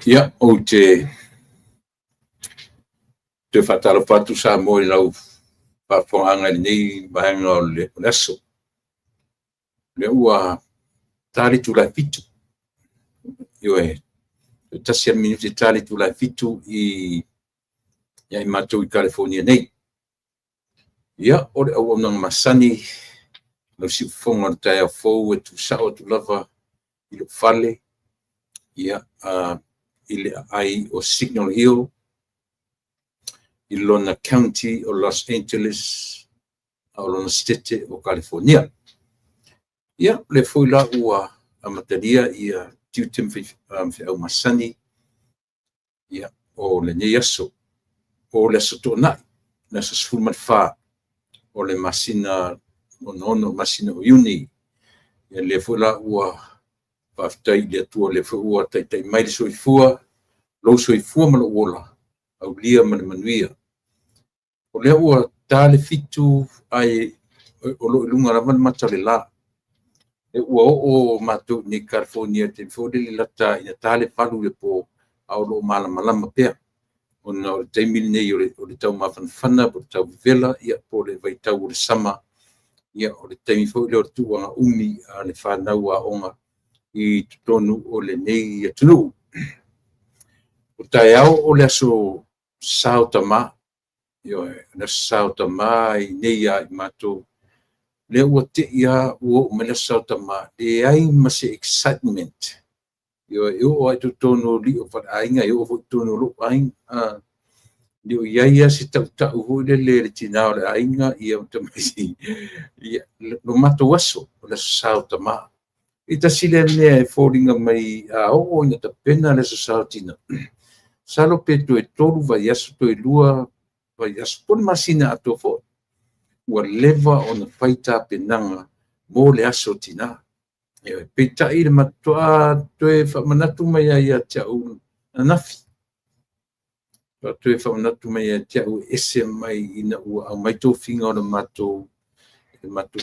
Ia, ou te toe faatalofa atu Samoa i lau faafofogaaga i lenei vaega o le aso. O lea ua ta le itula e 7:00, ioe, toe tasi lava le minute ta le itula e 7:00 ia i matou i Kalifonia nei. Ia, o le auaunaga masani, lau siufofoga i le taeao fou e tuusao atu lava i lou fale i le aai o Signal Hill i lona County o Los Angeles, a o lona Setete o Kalifonia. Ia, o lea foi la ua amatalia tiute ma feau masani o lenei aso, o le Aso Toonai, le aso 14 o le masina lona 6, masina o Iuni. Ia lea foi la ua faafetai i le Atua o lea foi ua taitai mai le soifua, lou soifua ma lou ola, aulia ma le manuia. O lea ua ta le 7 ae o lo o i luga lava le mata o le la. Ua oo matou i inei i Kalifonia i le taimi foi lele lata ina ta le 8 i le po, a o lo o malamalama pea, ona o le taimi lenei o le taumafanafana po o le tauvevela po o le vaitau o le sama. Ia, o le taimi foi lea o le tuuaga umi a le fanau aoga i totonu o lenei atunuu. O taeao o le aso Sa o Tama, ioe, o le aso Sa o Tama i inei ia i matou. O lea ua te i lava ua oo mai le aso Sa o Tama, leai ma se excitement. Ioe, e oo lava i totonu o alii o faleaiga, e oo foi i totonu o lou aiga, e le o i ai lava se tautau foi lele a le tina o le aiga, ia tamaiti, lo matou aso, o le aso Sa o Tama. E tasi lea mea e foliga mai a oo ina tapena le aso Sa o Tina, masalo pe toe 3 vaiaso, toe 2 vaiaso, po o le masina atoa foi, ua leva ona fai tapenaga mo le aso Tina. Peitai le faatoa toe faamanatu mai ia ia te au ananafi, faatoa toe faamanatu mai ia te au e ese mai ina ua aumai tofiga o le matou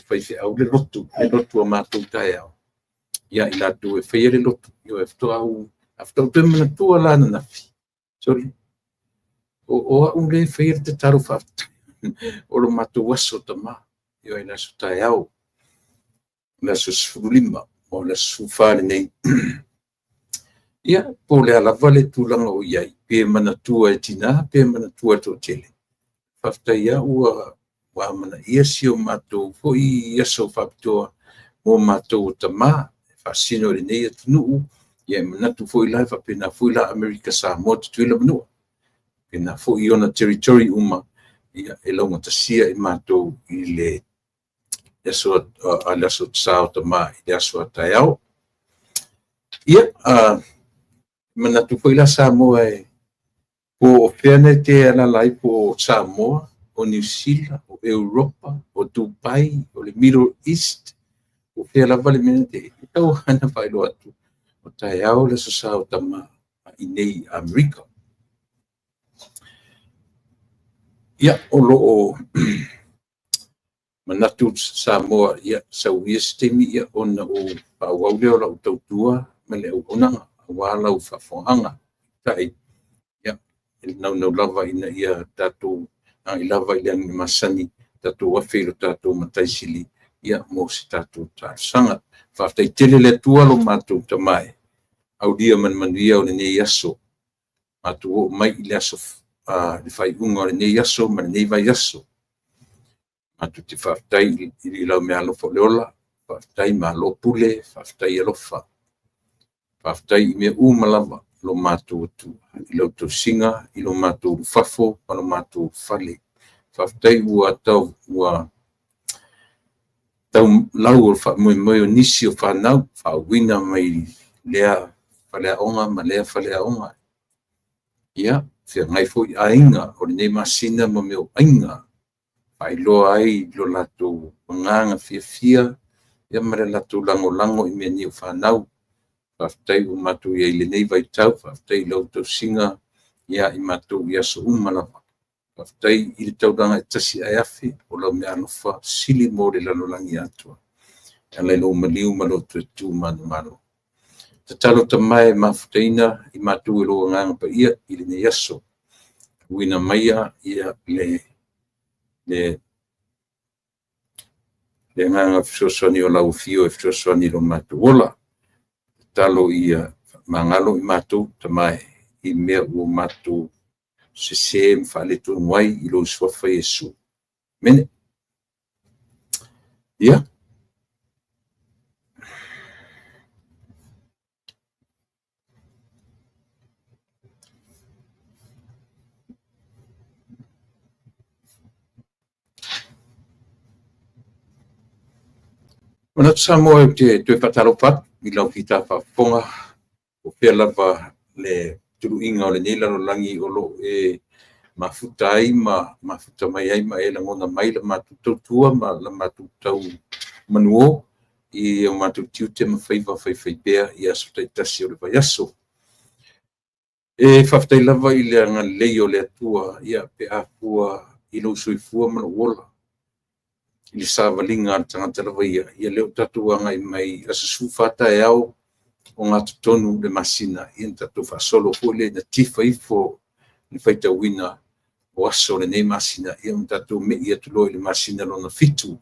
faifeau le lotu, le lotu a matou taeao, ia i latou e faia le lotu. Faatoa ou toe manatua la ananafi, sole, o au lea e faia le tatalo faafetai o le matou aso Tama, ioe, le aso taeao, le aso 15, o le aso 14 lenei. Ia, po o le a lava le tulaga o i ai, pe manatua e tina pe manatua e le toatele, faafetai lava ua amanaia si o matou foi aso faapitoa mo matou o tama e faasino i lenei atunuu. Ia e manatu foi la e faapena foi la Amerika Samoa, Tutuila ma Manua, faapena foi i ona territory uma, e laugatasia i matou i le aso Sa o Tama i le aso a taeao. Ia, manatu foi la Samoa e po o fea e te alaala ai, po o Samoa, o Niu Sila, o Europa, o Dubai, o le Middle East, o fea lava le mea e tau ona faailoa atu, o taeao le aso Sa o Tama i nei Amerika. Ia, o lo o manatu Samoa, ia sau ia se taimi ia ona ou faaauau lea o lau tautua ma le auaunaga aua lau faafofogaaga. Tai, ia, e naunau lava ina ia tatou agai lava i le agi masani, tatou afe i lo tatou Matai Sili, ia, mo se tatou talosaga. Faafetai tele le Atua lo matou Tama e, aulia ma le manuia o lenei aso. Matou oo mai i le aso, le faaiuga o lenei aso ma lenei vaiaso. Matou te faafetai i lau meaalofa o le ola, faafetai malo pule, faafetai alofa. Faafetai i mea uma lava lo matou Atua, i lau tausiga i lo matou ulufafo ma lo matou ulufale. Faafetai ua tau lau o le faamoemoe o nisi o fanau faauuina mai lea faleaoga ma lea faleaoga. Ia, feagai foi aiga o lenei masina ma mea o aiga, faailoa ai lo latou agaga fiafia ma le latou lagolago i mea nei o fanau. Faafetai ua matou i ai i lenei vaitau, faafetai i lau tausiga ia i matou i aso uma lava. Faafetai i le taulaga e tasi ae afe o lau meaalofa sili mo le lalolagi atoa. e ala i lou maliu ma lou toe tu manumalo. Tatalo Tama e mafutaina i matou e lou Agaga Paia i lenei aso. Uina maia ia le agaga fesoasoani o lau afio e fesoasoani i lo matou ola. Tatalo ia faamagalo i matou Tama e i mea ua matou sese ma faaletonu ai i lou suafa Iesu. Amene. Ia. Manatu Samoa ou te toe faatalofa atu i lau fita faafofoga, po o fea lava le tuluiga o lenei lalolagi o lo o e mafuta ai ma mafuta mai ai ma e lagona mai la matou tautua ma la matou tau manuō i o matou tiute ma faiva faifaipea i aso taitasi o le vaiaso. E faafetai lava i le agalelei o le Atua pe a fua i lou soifua ma lou ola i le savaliga a le tagata lava ia, ia lea ua tatou agai mai i aso 14 taeao ogatotonu le masina, ia ona tatou faasolo foi lea ina tifa ifo le faitauina o aso o lenei masina, ia ma tatou mei atu loa i le masina lona 7.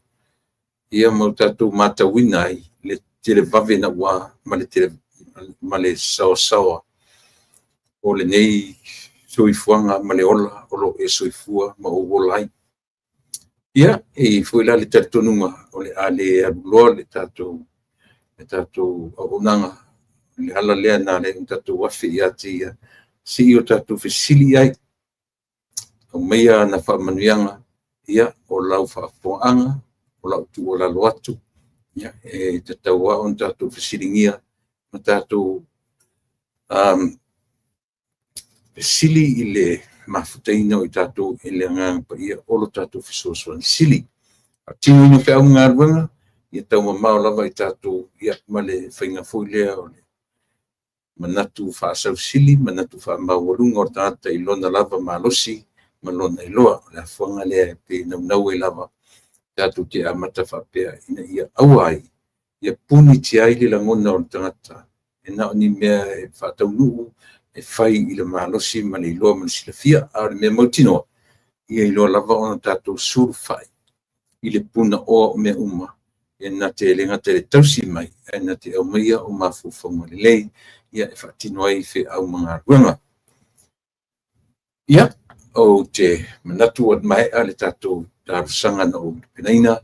Ia ma ua tatou matauina ai le televave naua ma le saoasaoa o lenei soifuaga ma le ola o lo o e soifua ma ou ola ai. Ia, e i ai foi la le talitonuga o le a le aluloa le tatou auaunaga. O le ala lea na ala ai ona tatou afe ia te Ia, se i o tatou fesili i ai, aumaia ana faamanuiaga, ia, o lau faafofogaaga, o lau tuualalo atu, e tatau lava ona tatou fesiligia ma tatou fesili i le mafutaina o i tatou e le Agaga Paia o lo tatou fesoasoani sili. Faatinoina feau ma galuega, ia taumamao lava i tatou ma le faiga foi lea o le manatu faasausili, manatu faamaualuga o le tagata i lona lava malosi ma lona iloa. O le afuaga lea e naunau ai lava tatou te amata faapea ina ia aua ai, ia punitia ai le lagona o le tagata e na o ni mea e faataunuu e fai i le malosi ma le iloa ma le silafia. A o le mea mautinoa, ia iloa lava ona tatou sulufai i le punaoa o mea uma, e na te le gata i le tausi mai, ae na te aumaia o mafaufauga lelei e faatino ai feau ma galuega. Ia, ou te manatu ua maea le tatou talosaga na ou tapenaina,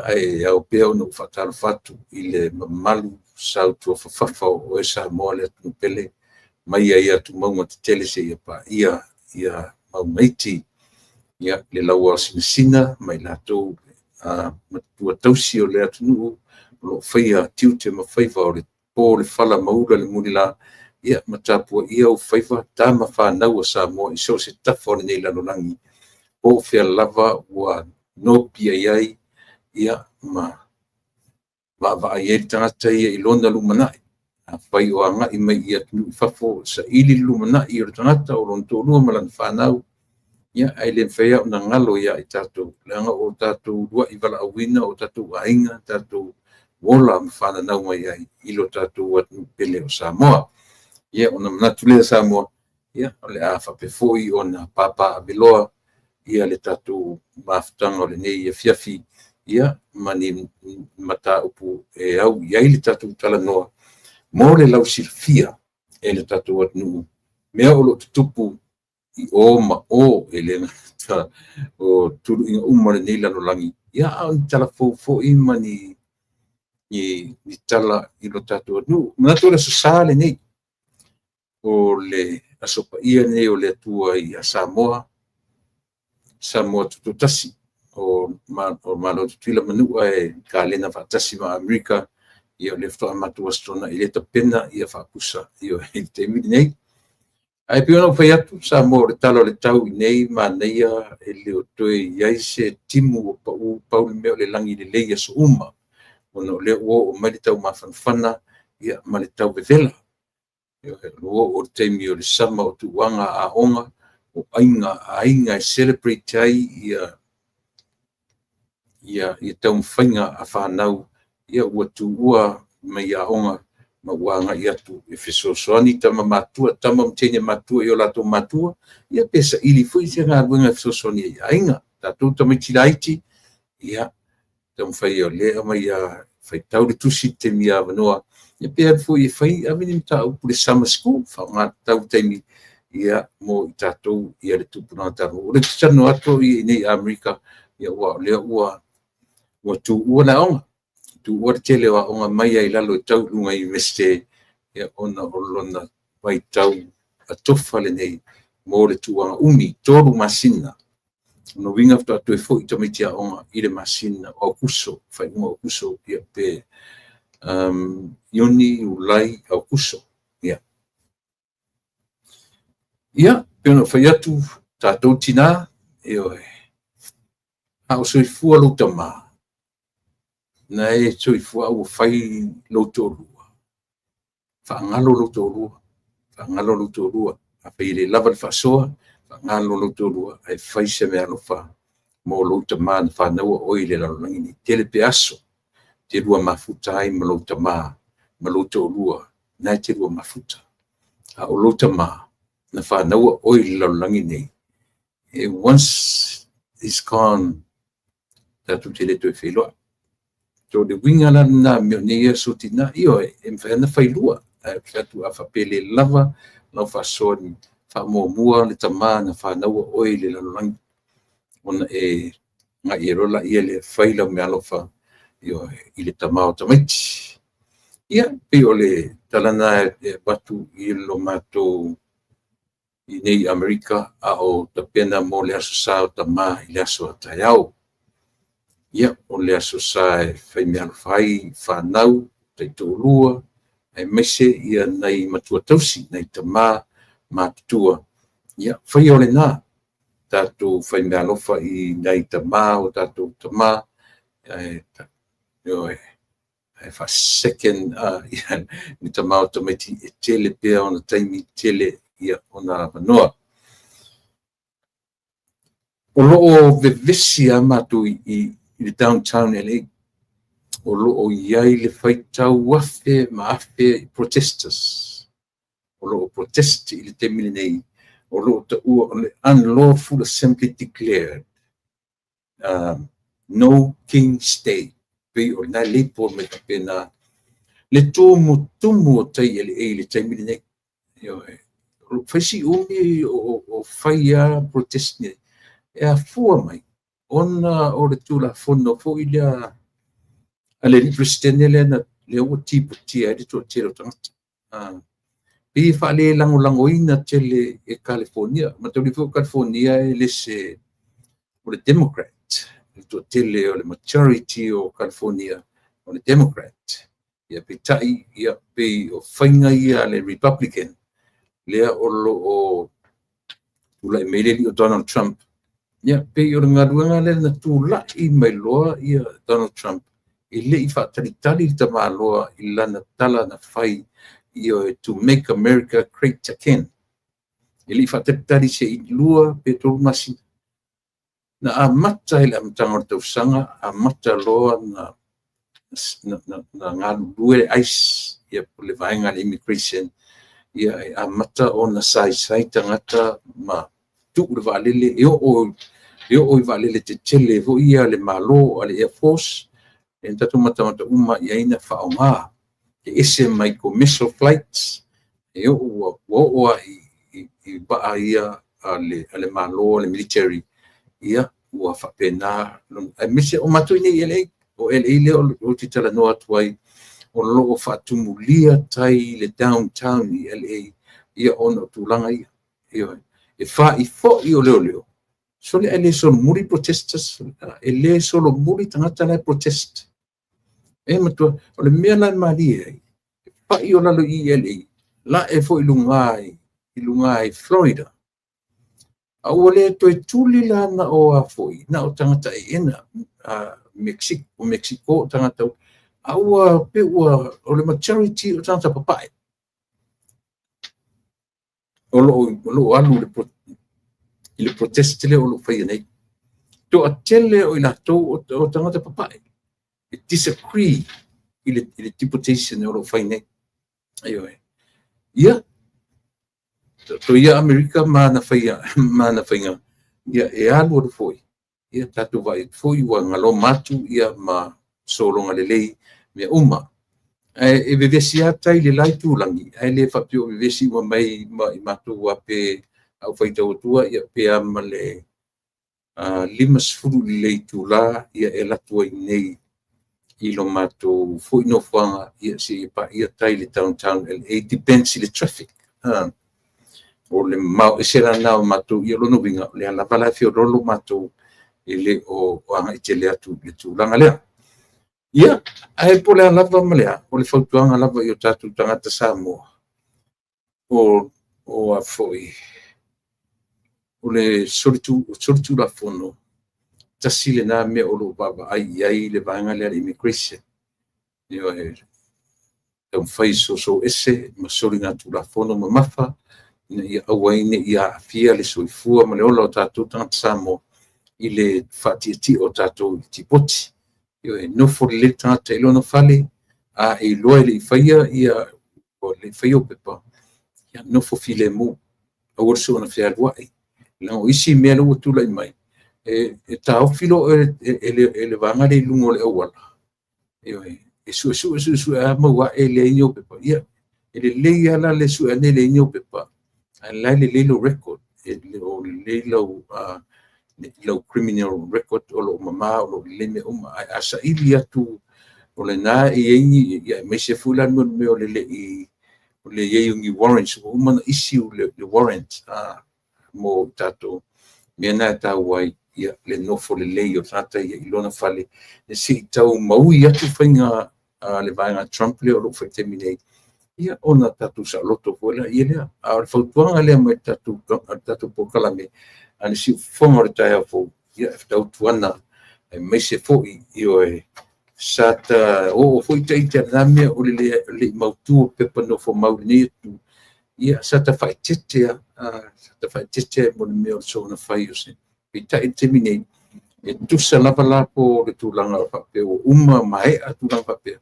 ae ao pea ona ou faatalofa atu i le mamalu sautuafafafa o oe Samoa le atunuu pele, mai lava i atumauga tetele seia paia mauga iti. Ia, le lauaosinasina ma i latou matua tausi o le atunuu o lo o faia tiute ma faiva o le po le fala ma ula le mulila, ia ma tapuaia ou faiva tama fanau a Samoa i so o se tafa o lenei lalolagi, po o fea lava ua nopiai ai ma vaavaai ai le tagata ia i lona lumanai. Afai o agai mai i atunuu i fafo e saili le lumanai o le tagata o lona toalua ma lana fanau, ia ae le mafai lava ona galo ia i tatou, leaga o tatou uluai valaauina, o tatou aiga, tatou ola ma fananau mai ai i lo tatou atunuu pele o Samoa. Ia ona manatu lea Samoa, ia o le a faapea foi ona papaaveloa ia le tatou mafutaga o lenei afiafi, ia ma ni mataupu e au i ai le tatou talanoa mo le lausilafia e le tatou atunuu mea o lo o tutupu i o ma o, e le gata o tuluiga uma o lenei lalolagi, ia a o ni tala fou foi ma ni tala i lo tatou atunuu. Manatu o le Aso Sa lenei, o le Aso Paia lenei o le Atua ia Samoa, Samoa Tutoatasi, o Malo Tutuila ma Manua e kalena faatasi ma Amerika, ia o lea faatoa matou Aso Toonai lea e tapena ia faapusa i le taimi lenei. Ae pei ona ou fai atu Samoa, o le tala o le tau i nei manaia e le o toe i ai se timu o pau, pau le mea o le lagi lelei i aso uma, ona o lea ua oo mai le tau mafanafana ma le tau vevela. Ua oo i le taimi o le sama o tuuaga aoga, o aiga aiga e celebrate ai ia taumafaiga a fanau. Ia, ua tuua mai aoga ma ua agai atu e fesoasoani tama matutua, tama ma teine matutua i o latou matua, ia pe saili foi se galuega e fesoasoani ai i aiga. Tatou tamaiti laiti, ia, taumafai o lea e aumai lava, faitau le tusi i le taimi avanoa, ia pe alu foi e fai, ave ni mataupu i le summer school, faaaoga tatau le taimi, ia, mo i tatou ia le tupulaga talavou. O lea ou te talanoa atu au i inei i Amerika, ia aua o lea ua tuua le aoga, tuua le tele o aoga mai lava i lalo e tau i luga i Iunivesite, ia, ona o lona vaitau atofa lenei mo le tulaga umi, 3 masina. O lona uiga faatoa toe foi tamaiti aoga i le masina o Aokuso, faaiuga o Aokuso, ia pe Iuni, Iulai, Aokuso. Ia, ia pei ona ou fai atu, tatou tina, ioe, a o soifua lou tama, na e soifua a ua fai lou toalua, faagalo lou toalua, faagalo lou toalua. Afai e le lava le faasoa, faagalo lou toalua ae fai se meaalofa mo lou tama na fanauina oe i le lalolagi nei. Tele pe aso te lua mafuta ai ma lou tama ma lou toalua, na e te lua mafuta. A o lou tama na fanauina oe i le lalolagi nei, once is gone, tatou te le toe feiloai. So le uiga la lena o nei aso tina, ioe, e mafai ona failua. Ae ou te fai atu a faapea e le lava lau faasoa, faamuamua le tama na fanauina oe i le lalolagi, ona e agai ai loa lea e fai lau meaalofa, ioe, i le tama o tamaiti. Ia, pei o le tala lena e avatu i lo matou i nei Amerika, a o tapena mo le Aso Sa o Tama i le aso a taeao. Ia, o le Aso Sa e fai meaalofa ai fanau, taitoalua, aemaise ia nai matua tausi, nai tama matutua. Ia, faia o lena, tatou fai meaalofa i nai tama o tatou tama, ae, ioe, ae faa-second le tama o tamaiti e tele pea ona taimi, tele ia ona avanoa. O lo o vevesi lava matou i le downtown LA. O lo o i ai le faitau afe ma afe protesters. O lo o protest i le taimi lenei. O lo o taua o le unlawful assembly declared. No King's Day. Pei o lena label mai faapena le tumutumu o tai LA i le taimi lenei. Ioe. Fai si umi o fai lava protest nei. E afua mai ona o le Tulafono foi lea a le alii Peresetene lea, lea ua tipotia ai le toatele o tagata. Pei e faalelagolagoina tele e Kalifonia. Mataulia foi o Kalifonia e le se o le Democrat. Le toatele o le majority o Kalifonia o le Democrat. Ia, peitai, ia, pei o faiga ia a le Republican lea o lo o tulai mai le alii o Donald Trump. Ia, pei o le galuega lea na tulai mai loa ia Donald Trump, e le i faatalitali le tamaloa i lana tala na fai, ioe, to make America great again. E le i faatalitali se i 2 pe 3 masina. Na amata i le amataga o le tausaga, amata loa na galulue le ICE, ia, po le vaega le immigration, ia, e amata ona saisai tagata ma tuu le vaalele e oo i vaalele tetele foi ia le Malo a le Air Force, e tatou matamata uma i ai na faaaoga e ese mai commercial flights, e oo ua oo lava i vaa ia a le Malo, a le military. Ia, ua faapena, aemaise o matou i nei LA, o LA lea ou te talanoa atu ai, o lo o faatumulia tai i le downtown i LA, ia, ona o tulaga ia. Ioe, e fa'i foi o leoleo sole, ae le solomuli protesters, e le solomuli tagata la e protest. E matua o le mea la e malie ai, e fa'i o lalo i LA, la'e foi i luga i Florida, a ua le toe tuli la na o a foi na o tagata eena Mexico, o Mexico o tagata, a ua pe ua o le majority o tagata papae o lo o alu i le protest lea o lo o faia nei. Toatele o i latou o tagata papae e disagree. i le deportation o lo o fai nei. Ioe. Ia, to ia Amerika ma ana faiga, ia e alu alu foi, ia tatou vaai foi ua galoma atu ia ma sologa lelei mea uma. Ae e vevesi lava tai i le la itulagi, ae le faapea o vevesi uma mai ma i matou pe au faitau atua ia pe a ma le 50 i le itula ia e alu atu ai nei i lo matou foi nofoaga ia seia paia tai le downtown LA, depends i le traffic. O le mamao ese la na o matou. Ia lona uiga, o lea lava la e feololo matou, e le o agai tele atu i le tulaga lea. Ia, ae po o le a lava ma le a, o le fautuaga lava i o tatou tagata Samoa, o a foi, o le solitulafono, tasi lena mea o lo o vaavaai i ai le vaega lea le immigration. Ioe, taumafai e soso ese ma soligatulafono mamafa ina ia aua ai ne i aafia le soifua ma le ola o tatou tagata Samoa i le faatietie o tatou i tipoti. Ioe, nofo lelei le tagata i lona fale, a e iloa e le i faia ia le i faia pepa, ia nofo filemu, aua le soona fealuai. Leaga o isi mea lea ua tulai mai, e taofi loa e le vaega lea i luga o le auala, ioe, e suesue suesue lava maua ae e leai ni ou pepa. Ia, e lelei lava la le sue ane e leai ni ou pepa, ae la e lelei lou record, e le o lelei lau criminal record, o lo o mama, o lo o lelei mea uma. Ae a saili atu o lena e i ai ni, ia, aemaise foi la le mea o le lei o le i ai o ni warrants ua uma ona issue le warrant mo tatou mea na e taua ai ia le nofo lelei o tagata ia i lona fale se i tau maui atu faiga a le vaega Trump lea o lo o fai taimi nei, ia ona tatou saoloto foi la ia lea. A o le fautuaga lea mai le tatou polokalame a le Siufofoga o le taeao fou, ia e tautuana aemaise foi, ioe, sa ta oo foi ita na mea o le le mautu o pepa nofo mau nei atu, ia sa ta faaeteete, sa ta faaeteete mo le mea o le soona fai o se. Peitai i le taimi nei, e tusa lava la po le tulaga o faapea ua uma maea tulaga faapea,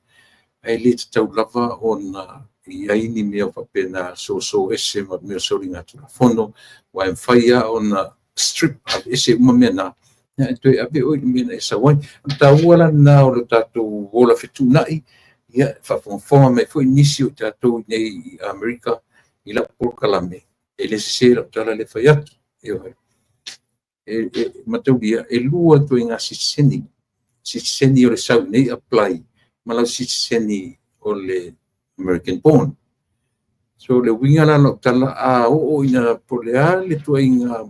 ae le tatau lava ona i ai ni mea faapena, soso ese ma mea o soligatulafono, aua e mafai lava ona strip, ese uma mea na, e toe ave oe i le mea na e sau ai. O le taua la lena o le tatou ola fetuunai, ia faafogafoga mai foi nisi o tatou nei i Amerika i lau polokalame, e le sese lau tala le fai atu. Ioe. E mataulia, e lua ituaiga sitiseni. Sitiseni o le sau nei apply ma lau sitiseni o le American born. So le uiga la lau tala, a oo ina po le a le tuaiga,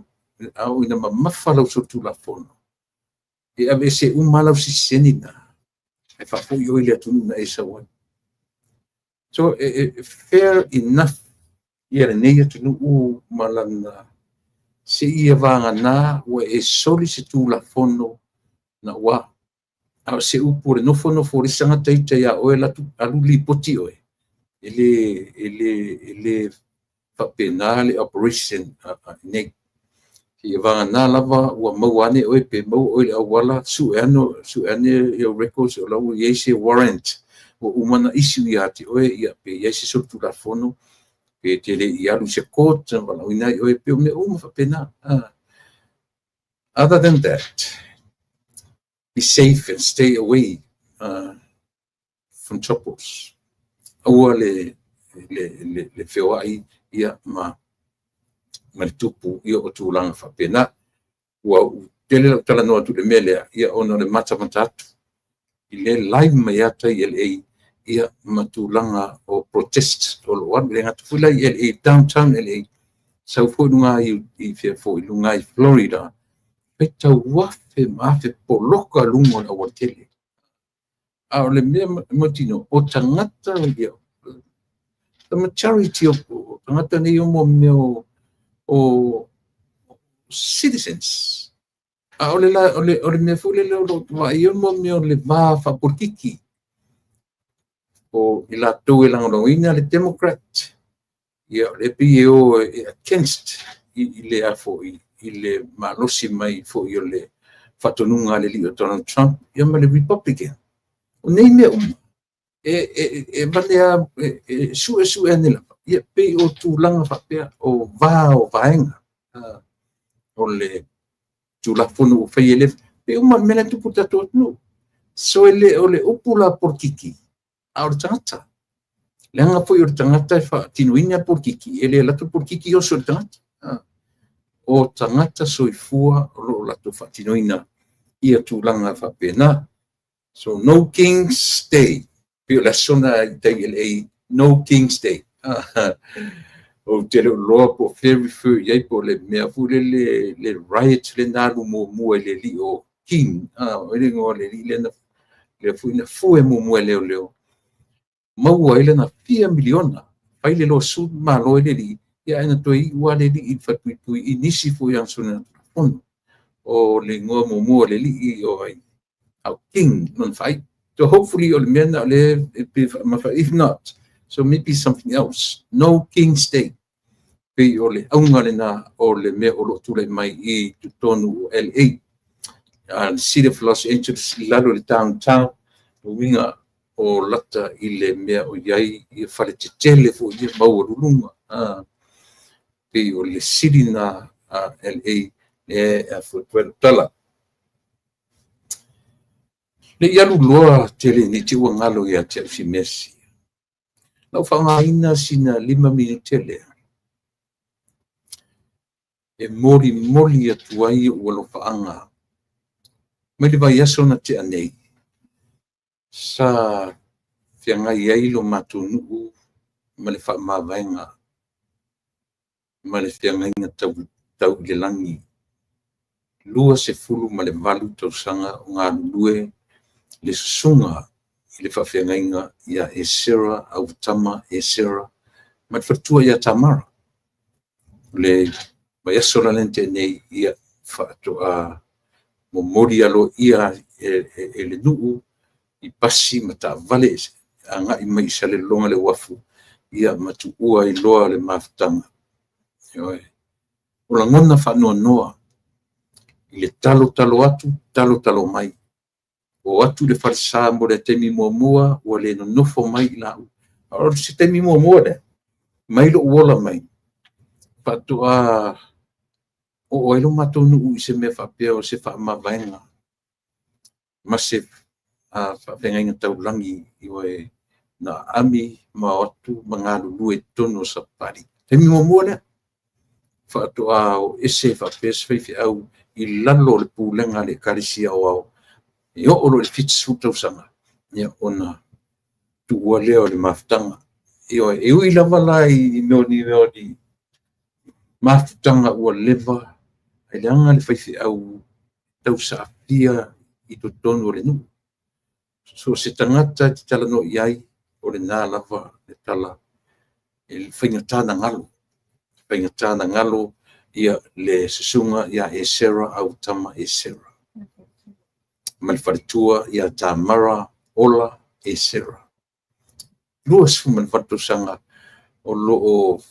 a oo ina mamafa lau solitulafono, e aveese uma lau sitiseni na, e faafoi oe i le atunuu na e sau ai. So e fair enough ia lenei atunuu ma lana seia vagana ua e soli se tulafono na ua a o se upu o le nofonofo o le isi tagata ita ia oe alu lipoti oe, e le faapena le operation nei. Seia vagana lava ua maua ane oe pe maua oe i le auala, sue ane your records o la ua i ai se warrant ua uma na issue ia te oe, ia pe i ai se solitulafono pe te le i alu i se court na valaauina ai oe pe o mea uma faapena. Other than that, be safe and stay away from troubles. Aua le feoai ia ma le tupu ia o tulaga faapena. Ua tele lau talanoa atu i le mea lea, ia ona o le matamata atu i le live mai ata i LA ia ma tulaga o protest o lo o alu. E le gata foi la i LA, downtown LA, sau foi luga i fea foi, luga i Florida, faitau afe ma afe poloka luga o le aualatele. A o le mea mautinoa, o tagata ia, the majority o tagata nei o mea o citizens. A o le mea foi lele o lo o vaai ai mo mea o le va faapolitiki. O i latou e lagolagoina le Democrat, ia o le pei e o e against i le a foi i le malosi mai foi o le faatonuga a le alii o Donald Trump ia ma le Republican. O nei mea uma, E valea, e suesue ane lava, ia pei o tulaga faapea o va o vaega o le Tulafono ua faia le pei uma le mea lea e tupu i le tatou atunuu. So e le o le upu la polokiki, a o le tagata. Leaga foi o le tagata e faatinoina le polokiki, e le alu atu le polokiki oso i le tagata. O tagata soifua o lo o latou faatinoina ia tulaga faapena. So No King's Day, pei o le aso lena i tai LA, No King's Day. Ou te le o iloa po o fea refer i ai, po o le mea foi lele, le riot lea na alu muamua i le alii o King, o le igoa o le alii lea, lea foi na fue muamua e leoleo, maua ai lana fia miliona, fai le lawsuit, malo ai le alii, ia ae na toe iu lava le alii i le falepuipui i nisi foi o ana soligatulafono. O le igoa muamua o le alii o ai, a o King lona faaiu. So hopefully o le mea na o lea e faamafa, if not, so maybe something else. No King's Day. Pei o le auga lena o le mea o lo o tulai mai i totonu o LA. City of Los Angeles, i lalo i le downtown, uiga o lata i le mea o i ai i fale tetele foi ia maualuluga. Pei o le city na a LA e afuatuelo tala. Le i alu loa tele nei te ua galo ia te au si mea sia. Lau faaaogaina sina 5 minute lea e molimoli atu ai ou alofaaga mai le vaiaso na tea nei, sa feagai ai lo matou nuu ma le faamavaega ma le feagaiga tau i le lagi. 28 tausaga o galulue le susuga i le faafeagaiga ia Esera Auatama Esera ma le faletua ia Tamara. O le vaiaso la lea na tea nei, ia faatoa momoli aloaia e le nuu i pasi ma taavale agai mai i Salelologa le uafu, ia ma tuua ai loa le mafutaga. O lagona faanoanoa i le talo talo atu, talo talo mai. O atu i le falesa mo le taimi muamua, ua le nonofo mai i lau. O se taimi muamua lea, mai lou ola mai, faatoa oo ai lo matou nuu i se mea faapea o se faamavaega ma se faafeagaiga taulagi i na aami ma o atu ma galulue i totonu o Sapapalii. Taimi muamua lea, faatoa o ese faapea se faifeau i lalo o le pulega a le Ekalesia Aoao, e oo loa i le 70 tausaga, ia ona tuua lea o le mafutaga. Ioe, e ui lava la i mea o ni mafutaga ua leva, ae leaga le faifeau tausaafia i totonu o le nuu. So se tagata e te talanoa i ai, o lena lava le tala, e faigata na galo. Faigata na galo ia le susuga ia Esera Autama Esera ma le faletua ia Tamara Ola Esera. 28 tausaga o lo o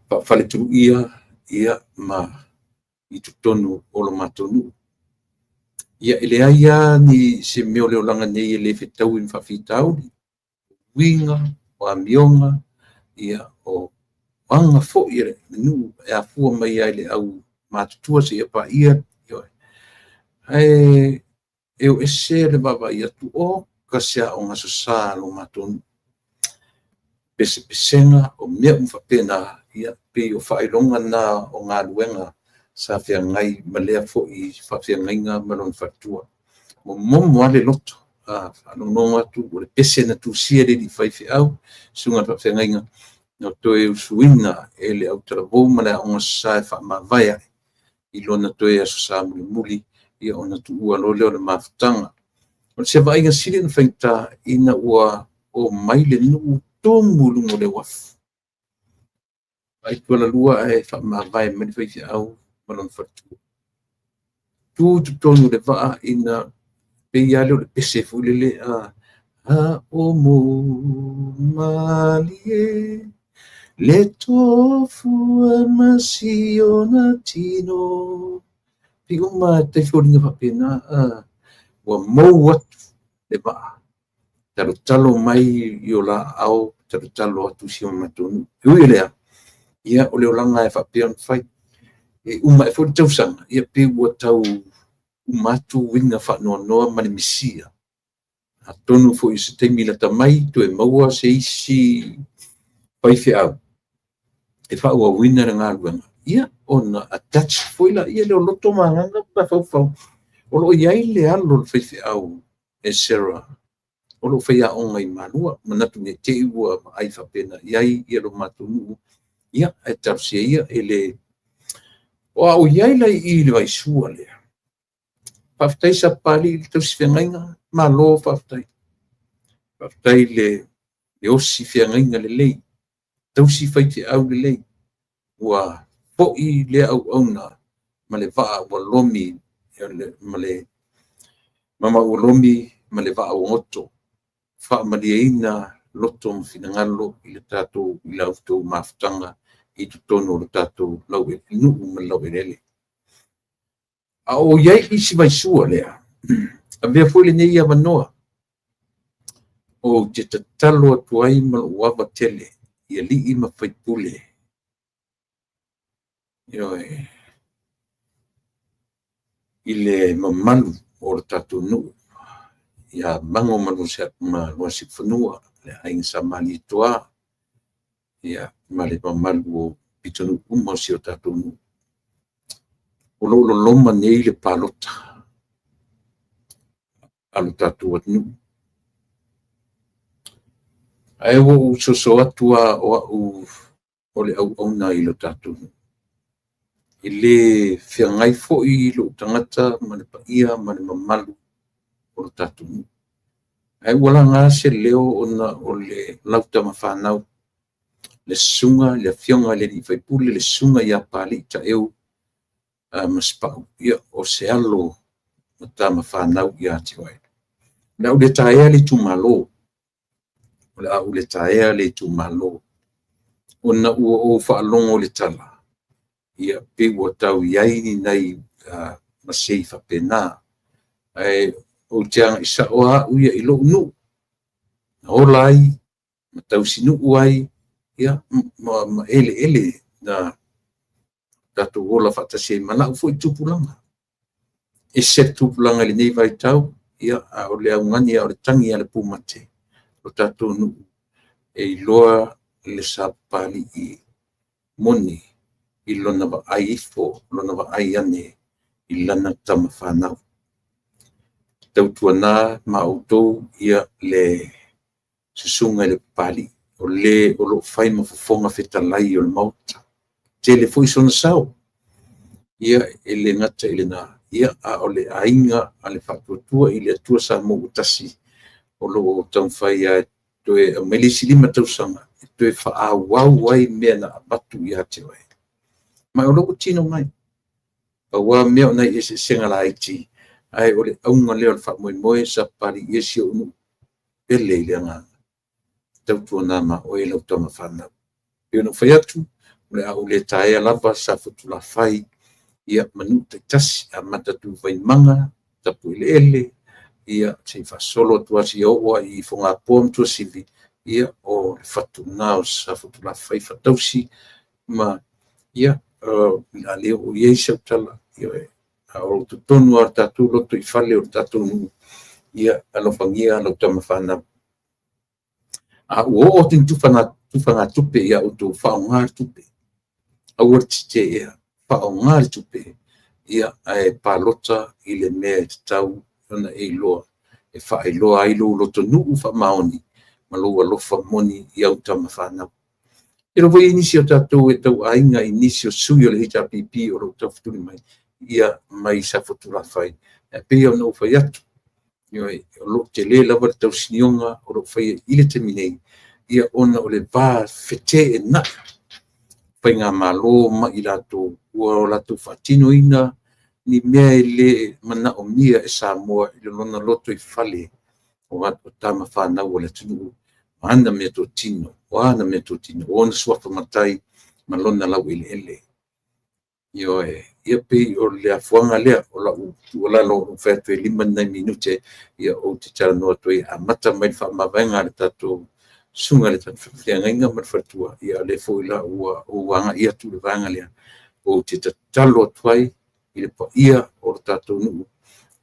faafaletuluia ia ma i totonu o lo matou nuu. Ia e leai lava ni se mea o le olaga nei e le fetaui ma faafitauli. Uiga, o amioga, ia o aga foi a le nuu e afua mai ai le au matutua seia paia. Ae e o ese le vaavaai atu, o ka se aoga aso sa lo matou nuu. Pesepesega o mea uma faapena, ia pei o faailoga na o galuega sa feagai ma lea foi faafeagaiga ma lona faletua. Momomo lava le loto, faalogologo atu o le pese na tusia e le alii faifeau, susuga i le faafeagaiga, na toe usuina e le autalavou ma le aoga aso sa e faamavae ai i lona toe aso sa mulimuli, ia ona tuua loa lea o le mafutaga. O se vaaiga sili ona faigata ina ua o mai le nuu tumu i luga o le uafu. Vaai tualalua ae faamavae mai le faifeau ma lona faletua. Tu i totonu o le vaa ina pei lava lea o le pese foi lele a o mou malie le tofu ma si ona tino. Pei uma tai foliga faapena, ua mou atu le vaa. Talotalo mai i o la aao, talotalo atu si o matou nuu. E ui i lea, ia o le olaga e faapea ona fai. E uma ae foi le tausaga, ia pei ua tau uma atu uiga faanoanoa ma le misia. Atonu foi i se taimi lata mai toe maua se isi faifeau e faaauauina le galuega, ia ona attach foi lea o loto ma agaga ma mafaufau. O lo o i ai le alo o le faifeau e Sarah o lo o faiaoga i Malua. Manatu ne i te i ua vaai faapena i ai ia lo matou nuu, ia ae talosia ia e le... O a ou i ai la i i le Vaisua lea, faafetai Sapapalii i le tausi feagaiga, malo faafetai. Faafetai le osi feagaiga lelei, tausi faifeau lelei, ua foi lea auauna ma le vaa ua lomi ma ua lomi ma le vaa ua goto. Faamalieina loto ma finagalo i le tatou i la outou mafutaga i totonu o le tatou nuu ma le laueleele. A o i ai isi Vaisua lea, avea foi lenei avanoa ou te tatalo atu ai ma lou ava tele i alii ma faipule, ioe, i le mamalu o le tatou nuu ia Mago ma Luasiufanua, le Aiga Sa Malietoa, ia, ma le mamalu o pitonuu uma o si o tatou nuu. O lo o loloma nei le palota a lo tatou atunuu. Ae ua ou soso atu lava o au o le auauna i lo tatou nuu. E le feagai foi lou tagata ma le paia ma le mamalu o lo tatou nuu. Ae ua laga se leo ona o le lau tama fanau, le susuga i le Afioga i le sui usufono, le susuga ia Papalii Taeu Masepau, ia o se alo o tama fanau ia te oe. O le a ou le taea le itumalo, o le a ou le taea le itumalo, ona ua ou faalogo i le tala, ia pei ua tau i ai ni nai masei faapena. Ae ou te agai sao lava au ia i lou nuu, na ola ai ma tausinuu ai, ia ma eleele na tatou ola faatasi ai ma lau foi tupulaga. E ese le tupulaga i lenei vaitau, ia a o le augani lava o le tagi a le pumate, o tatou nuu e iloa le Sapapalii moni i lona vaai ifo, lona vaai ane i lana tama fanau. Tautuana ma outou ia le susuga i le Papalii, o le o lo o fai ma fofoga fetalai o le Maota. E tele foi sona sao, ia e le gata i lena, a o le aiga a le Faatuatua i le Atua Samoa ua Tasi, o lo o taumafai lava e toe aumai le isi 5 tausaga e toe faaauau ai mea na avatu ia te oe. Ma o lea ua tino mai. Pau lava mea o nai eseesega laiti, ae o le auga lea o le faamoemoe Sapapalii e si ou nuu pele i le agaga, tautuana ma oe lau tama fanau. E pei ona ou fai atu, o le a ou le taea lava Safotulafai ma nuu taitasi, amata atu i Vaimaga, Tapueleele, ia se i faasolo atu lava seia oo i Fogapoa ma Tuasivi, ia o le fatu lena o Safotulafai, Faaatausi ma ia, o le a le oo i ai sau tala, ioe, a o totonu lava o le tatou lotoifale o le tatou nuu, ia alofagia lau tama fanau. A ua oo atu i ni tufagatupe ia outou, faaaoga le tupe, aua le teteea, faaaoga le tupe, ia ae palota i le mea e tatau ona e iloa, e faailoa ai lou lotonuu faamaoni ma lou alofa moni i au tama fanau. E iloa foi e i ai nisi o tatou e tauaiga i nisi o sui o le HRPP o lo o taufetuli mai, ia, mai Safotulafai. Ae pei ona ou fai atu, ioe, o lo o tele lava le tausinioga o lo o faia i le taimi nei, ia ona o le va feteenai o faigamalo ma i latou ua latou faatinoina ni mea e le manaomia e Samoa i lona lotoifale o tama fanau a le atunuu ma ana meatotino, o a ana meatotino, o ona suafa matai ma lona laueleele. Ioe, ia pei o le afuaga lea o lau tuualalo ou fai atu e 5 ni nai minute, ia ou te talanoa atu ai e amata mai le faamavaega a le tatou susuga i le faafeagaiga ma le faletua. Ia o lea foi la ua ou agai atu i le vaega lea, ou te tatalo atu ai i le paia o le tatou nuu,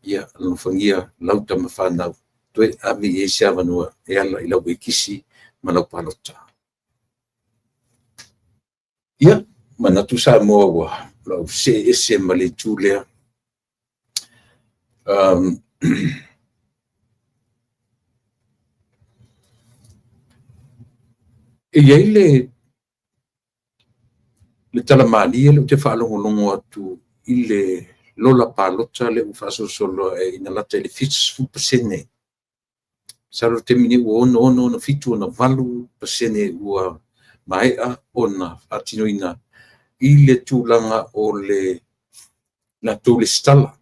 ia alofagia lau tama fanau, toe ave i ai se avanoa e ala i lau ekisi ma lau palota. Ia, manatu Samoa ua ou see ese ma le itu lea. E i ai le tala malie lea ou te faalogologo atu i le lola palota lea ua faasolosolo ina lata i le 70%. Masalo o le taimi nei ua 66, 67, 68% ua maea ona faatinoina i le tulaga o le latou resitala.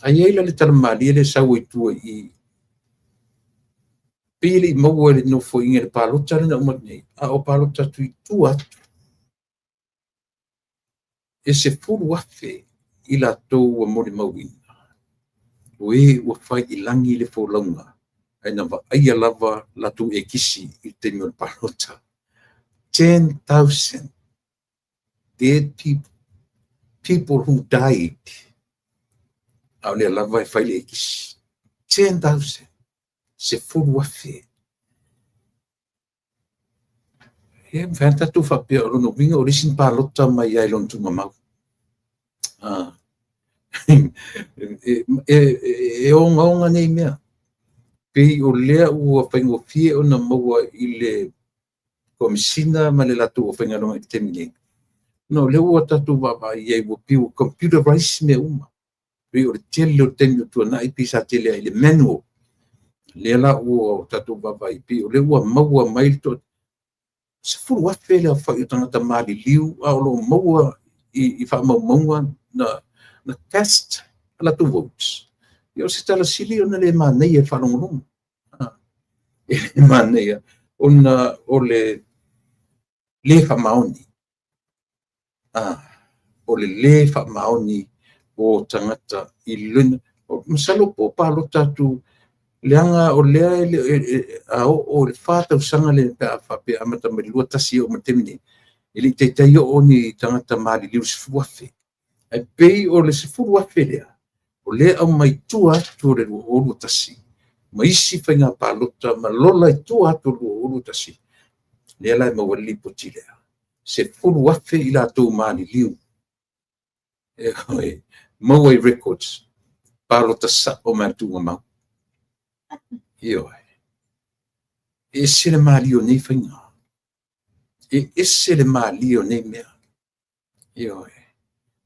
Ae i ai la le tala malie lea e sau ai tua i i, pei e le i maua e le Nofoaiga i le palota lea na uma atu nei, a o palota atu i tua atu, e 10,000 i latou ua molimauina, o e ua fai i lagi le folauga, ae na vaaia lava latou ekisi i le taimi o le palota. 10,000 dead people, people who died, a o lea lava e fai le ekisi. 10,000, 10,000. E mafai ona tatou faapea o lona uiga o le isi na palota mai lava i lona tuugamau. E ogaoga nei mea. Pei o lea ua faigofie ona maua i le Komesina ma le latou aufaigaluega i le taimi nei, ona o lea ua tatou vaavaai i ai ua pei ua computerize mea uma. Pei o le tele o taimi ua tuanai pei sa tele lava i le manual. Lea la ua tatou vaavaai, pei o lea ua maua mai le 10,000 le aofai o tagata maliliu a o lo o maua i faamaumauga na cast a latou votes. Ia o se tala sili ona le manaia i le faalogologo. E le manaia ona o le le faamaoni. O le le faamaoni o tagata i le masalo po o palota atu leaga o lea a oo i le 4 tausaga lea pe a faapea e amata mai le 21 e oo mai le taimi nei, e le i taitai oo ni tagata maliliu i le 10,000. Ae pei o le 10,000 lea, o lea e aumai tua atu o le 2021 ma isi faiga palota ma lola i tua atu o le 2021, lea la e maua ai le lipoti lea. 10,000 i latou maliliu e maua i records, palota sao mai le tuugamau. Ioe. E ese le malie o nei faiga. E ese le malie o nei mea. Ioe.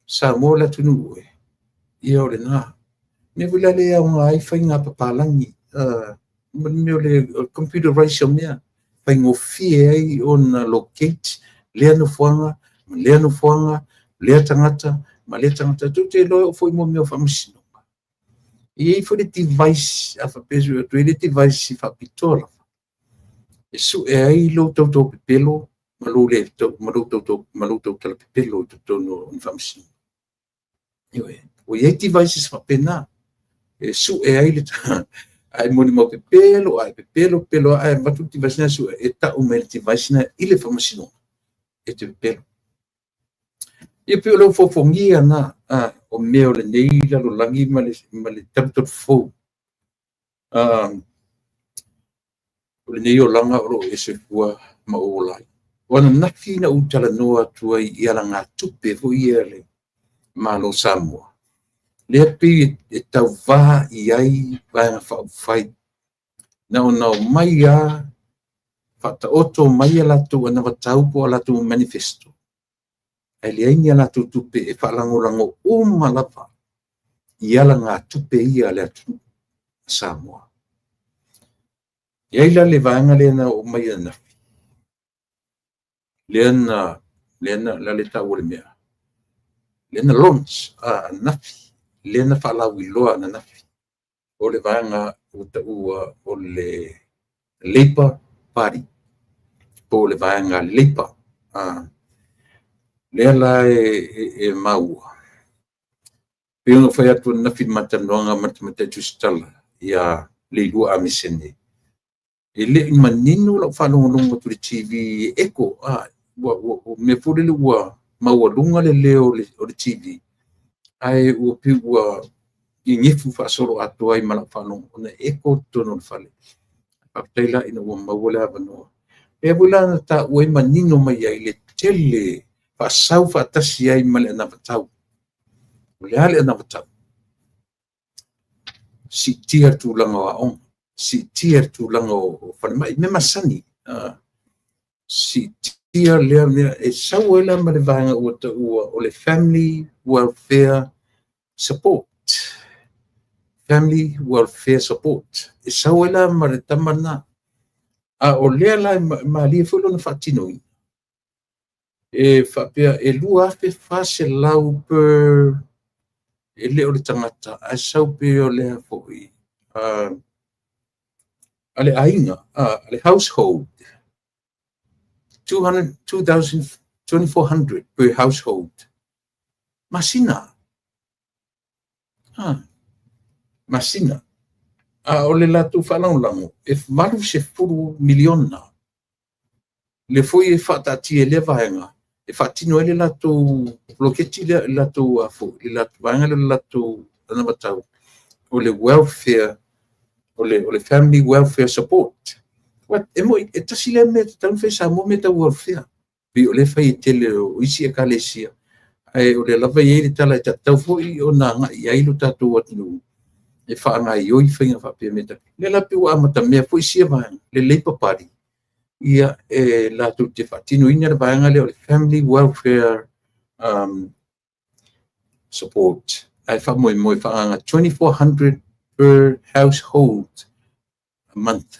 Samoa le atunuu e. Ia o lena. Mea foi la lea e aoga ai faiga papalagi, ma le mea o le computerize o mea, faigofie ai ona locate lea nofoaga, ma lea nofoaga, lea tagata, ma lea tagata. Tou te iloa e oo foi i mea o faamasinoga. E i ai foi le device, a faapea e sue atu, e i ai le device faapitoa lava e sue ai lou tautau pepelo ma lou le ma lou tautau ma lou tautala pepelo i totonu o ni faamasinoga. Ioe, ua i ai devices faapena e sue ai le a e molimau pepelo, a e pepelo pepelo, a e avatu le device na sue, e tau mai le device na i le faamasinoga e te pepelo. Ia pei o le ofoofogia na o mea o lenei lalolagi ma le talutalu fou. O lenei olaga o lo o e soifua ma ou ola ai. O ananafi na ou talanoa atu ai i alagatupe foi ia a le Malo o Samoa, lea pei e tauva i ai Vaega Faaupufai. Na ona omai lava faataoto mai a latou anavatau po o a latou manifesto, ae leai ni a latou tupe e faalagolago uma lava i alagatupe ia a le atunuu o Samoa. E i ai la le vaega lea na oo mai ananafi, lea na le taua le mea, lea na launch ananafi, lea na faalauiloa ananafi, o le vaega ua taua o le Labour Party, po o le vaega Labour. Lea la e maua, pei ona fai atu ananafi i le ma talanoaga ma le Tamaitai Tusitala ia Leilua Amesene, e le i manino lau faalogologo atu i le TV e echo, ua mea foi lele ua maualuga le leo o le TV, ae ua pei ua nenefu faasoloatoa ai ma lau faalogo ona e echo totonu o le fale. Faafetai la ina ua maua le avanoa. Lea foi la na taua ai manino mai ai le tele faasau faatasi ai ma le anavatau. O le a le anavatau? Siitia le tulaga o aoga, siitia le tulaga o falemai, mea masani. Siitia lea mea e sau ai la ma le vaega ua taua o le Family Welfare Support. Family Welfare Support. E sau ai la ma le tama lena. A o lea la e malie foi lona faatinoina. E faapea e $2,400 per, e le o le tagata, ae sau pe o lea foi a le aiga, a le household, 2,400 per household. Masina. Masina. A o le latou faalagolago, e $80 miliona. Le foi e faataatia e lea vaega, e faatino ai le latou poloketi lea, le latou foi, le latou vaega lea, le latou anavatau, o le welfare, o le Family Welfare Support. E moi, e tasi lea mea tatau ona fai e Samoa mea tau welfare. Pei o lea e fai e tele o isi ekalesia, ae o lea lava e i ai le tala e tatau foi ona agai i ai lo tatou atunuu e faagaioi faiga faapea mea tau. Lea la pei ua amatamea foi sia vaega, le Labour Party, ia e latou te faatinoina le vaega lea o le Family Welfare Support. Ae faamoemoe faaagaaga 2,400 per household a month.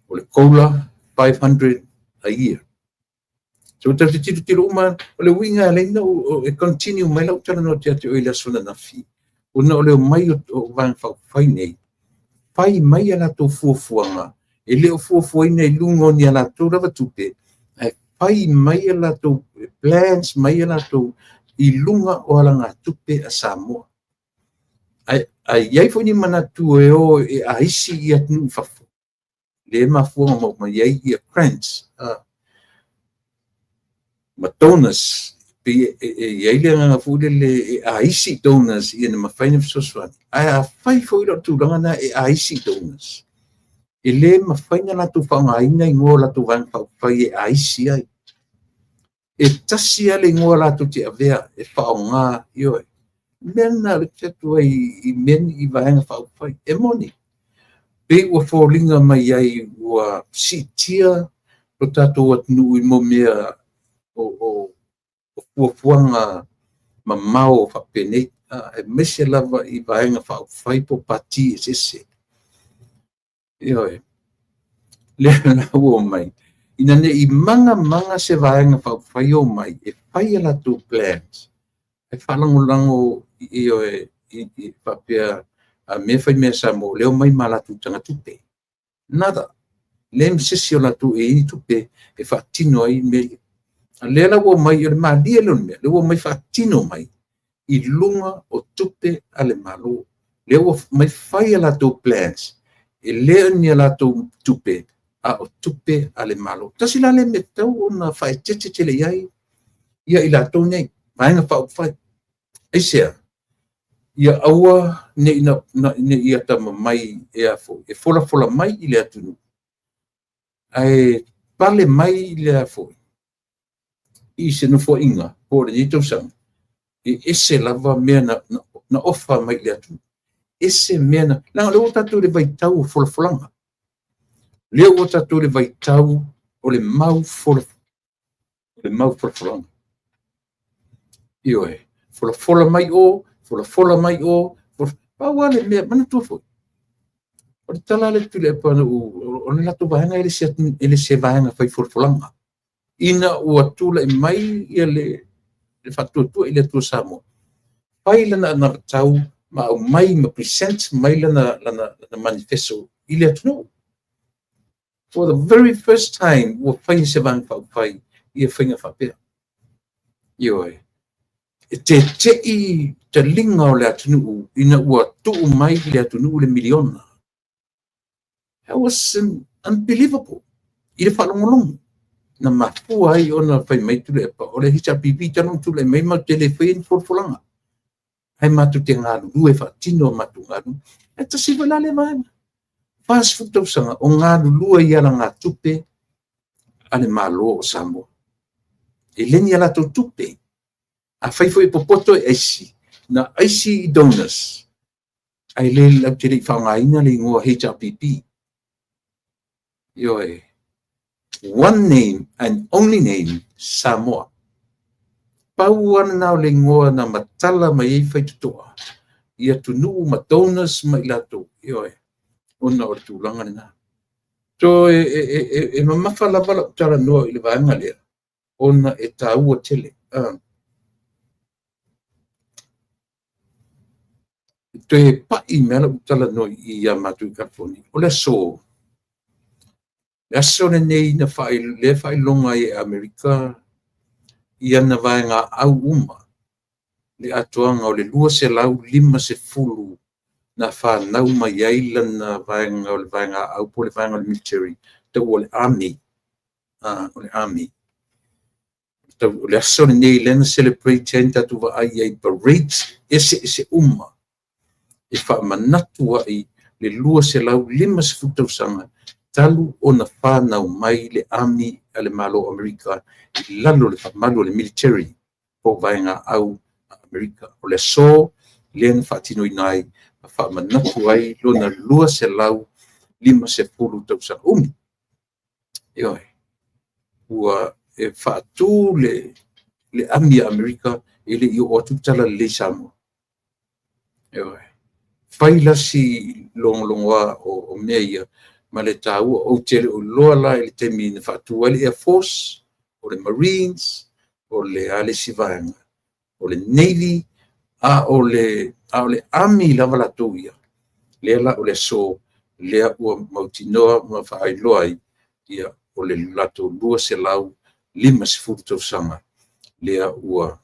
O le COLA 500 a year. So tatou te tilotilo uma, o le uiga e ala ai ona e continue mai lau talanoa atu ia te oe i le aso ananafi, ona o le omai o Vaega Faaupufai nei, fai mai a latou fuafuaga, e le o fuafuaina i luga o ni a latou lava tupe, ae fai mai a latou plans mai a latou i luga o alagatupe a Samoa. Ae i ai foi ni manatu e o e aisi i atunuu i fafo, lea e mafua ona omai ai ia grants ma donors, pei e i ai le agaga foi lele e aisi donors ina mafai ona fesoasoani. Ae a fai foi la o le tulaga lena e aisi donors, e le mafai ona latou faaaogaina igoa o latou Vaega Faaupufai e aisi ai. E tasi lava le igoa latou te avea e faaaoga, ioe. Mea lena o lea ou te fai atu ai i mea i Vaega Faaupufai. E moni, pei ua foliga mai ai ua siitia lo tatou atunuu i mea o fuafuaga mamao faapenei, aemaise lava i Vaega Faaupufai po o pati eseese. Ioe. Lea la ua omai, ina ne i maga se Vaega Faaupufai o mai e fai a latou plans, e faalagolago, ioe, i faapea a mea fai mea Samoa, o lea omai ma latou tagatupe. Nada. Leai ma se isi o latou e i ai ni tupe e faatino ai mea ia. A lea la ua omai, o le malie lea o le mea, lea ua omai faatino mai i luga o tupe a le Malo. Lea ua omai fai a latou plans, e le o ni a latou tupe, a o tupe a le Malo. Tasi la lea mea tatau ona faaeteete tele i ai ia i latou nei, Vaega Faaupufai. Aisea? Ia aua ne i atamamai e a foi, e folafola mai i le atunuu, ae pale mai le a foi, i se nofoaiga po o lenei tausaga, e ese lava mea na ofa mai i le atunuu. Ese mea na, leaga o lea ua tatou i le vaitau o folafolaga. Lea ua tatou i le vaitau o le mau folafolaga. Ioe, folafola mai o, folafola mai o, pau lava le mea, manatua foi, o le tala lea Tuilaepa na ou, o le latou vaega e le se vaega fai folafolaga. Ina ua tulai mai ia le faatuatua i le Atua Samoa, fai lana anavatau ma aumai ma present mai lana manifesto i le atunuu. For the very first time ua fai se Vaega Faaupufai ia faiga faapea. Ioe. E tete'i taliga o le atunuu ina ua tuu mai le atunuu le miliona. That was unbelievable i le faalogologo na mafua ai ona fai mai Tuilaepa, o le HRPP talu ona tulai mai matou te le faia ni folafolaga, ae matou te galulue e faatino a matou galuega. E tasi foi la lea vaega. 40 tausaga o galulue i alagatupe a le Malo o Samoa. E le ni a latou tupe. Afai foi e popoto e aisi, na aisi i donors, ae le latou te le i faaaogaina le igoa HRPP. Ioe. One name and only name, Samoa. Pau lava lena o le igoa na matala mai ai faitotoa i atunuu ma donors ma i latou, ioe, ona o le tulaga lena. So e mamafa lava lau talanoa i le vaega lea, ona e taua tele. Toe pai mai lau talanoa ia matou i California. O le aso, le aso lenei na lea faailoga ai e Amerika i ana vaegaau uma le atoaga o le 250 na fanau mai ai lana vaega o le vaegaau po o le vaega o le military, taua o le Army. O le Army. O le aso lenei lea na celebrate ai, na tatou vaai ai parades eseese uma e faamanatu ai le 250 tausaga talu ona fanau mai le Army a le Malo o Amerika i lalo o le faamalu o le military po o vaegaau a Amerika. O le aso lea na faatinoina ai ma faamanatu ai lona 250 tausaga umi. Ioe. Ua e faatu le Army a Amerika e le i oo atu le talalelei i Samoa. Ioe. Fai la si logologoa o mea ia ma le taua. Ou te le o iloa la i le taimi na faatu ai le Air Force, o le Marines, o le a le isi vaega, o le Navy, a o le Army lava latou ia, lea la o le aso lea ua mautinoa ma faailoa ai, ia, o le latou 250 tausaga lea ua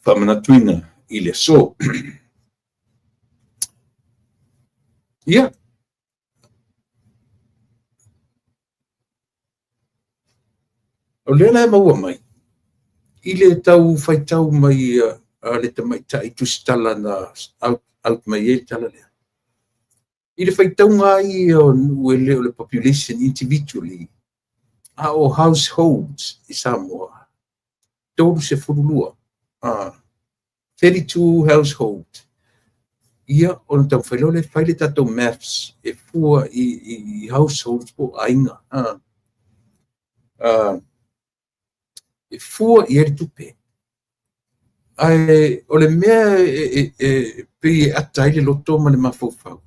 faamanatuina i le aso. Ia, o lea la e maua mai i le tau faitau mai a le tamaitai tusitala na out mai ai le tala lea. I le faitauga ia o nuu e le o le population individually, a o households i Samoa, 32, 32 household. Ia, ona taumafai loa lea e fai le tatou maths e fua i households po o aiga. E fua i ai le tupe. Ae o le mea e pei e ata ai le loto ma le mafaufau,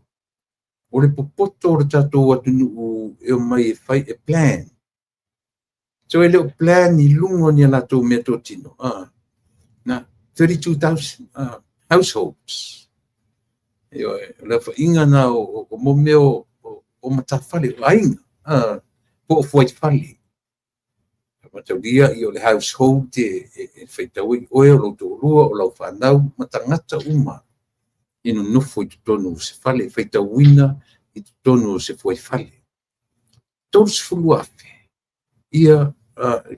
o le popoto o le tatou atunuu e omai e fai e plan. So e le o plan i luga o ni a latou meatotino. Na 32,000 households. Ioe, o le aofaiga na o mea o matafale, o aiga, po o fuaifale. Mataulia o le household e faitau ai oe, o lou toalua, o lau fanau, ma tagata uma e nonofo i totonu o se fale, faitauina i totonu o se fuaifale. 32,000 ia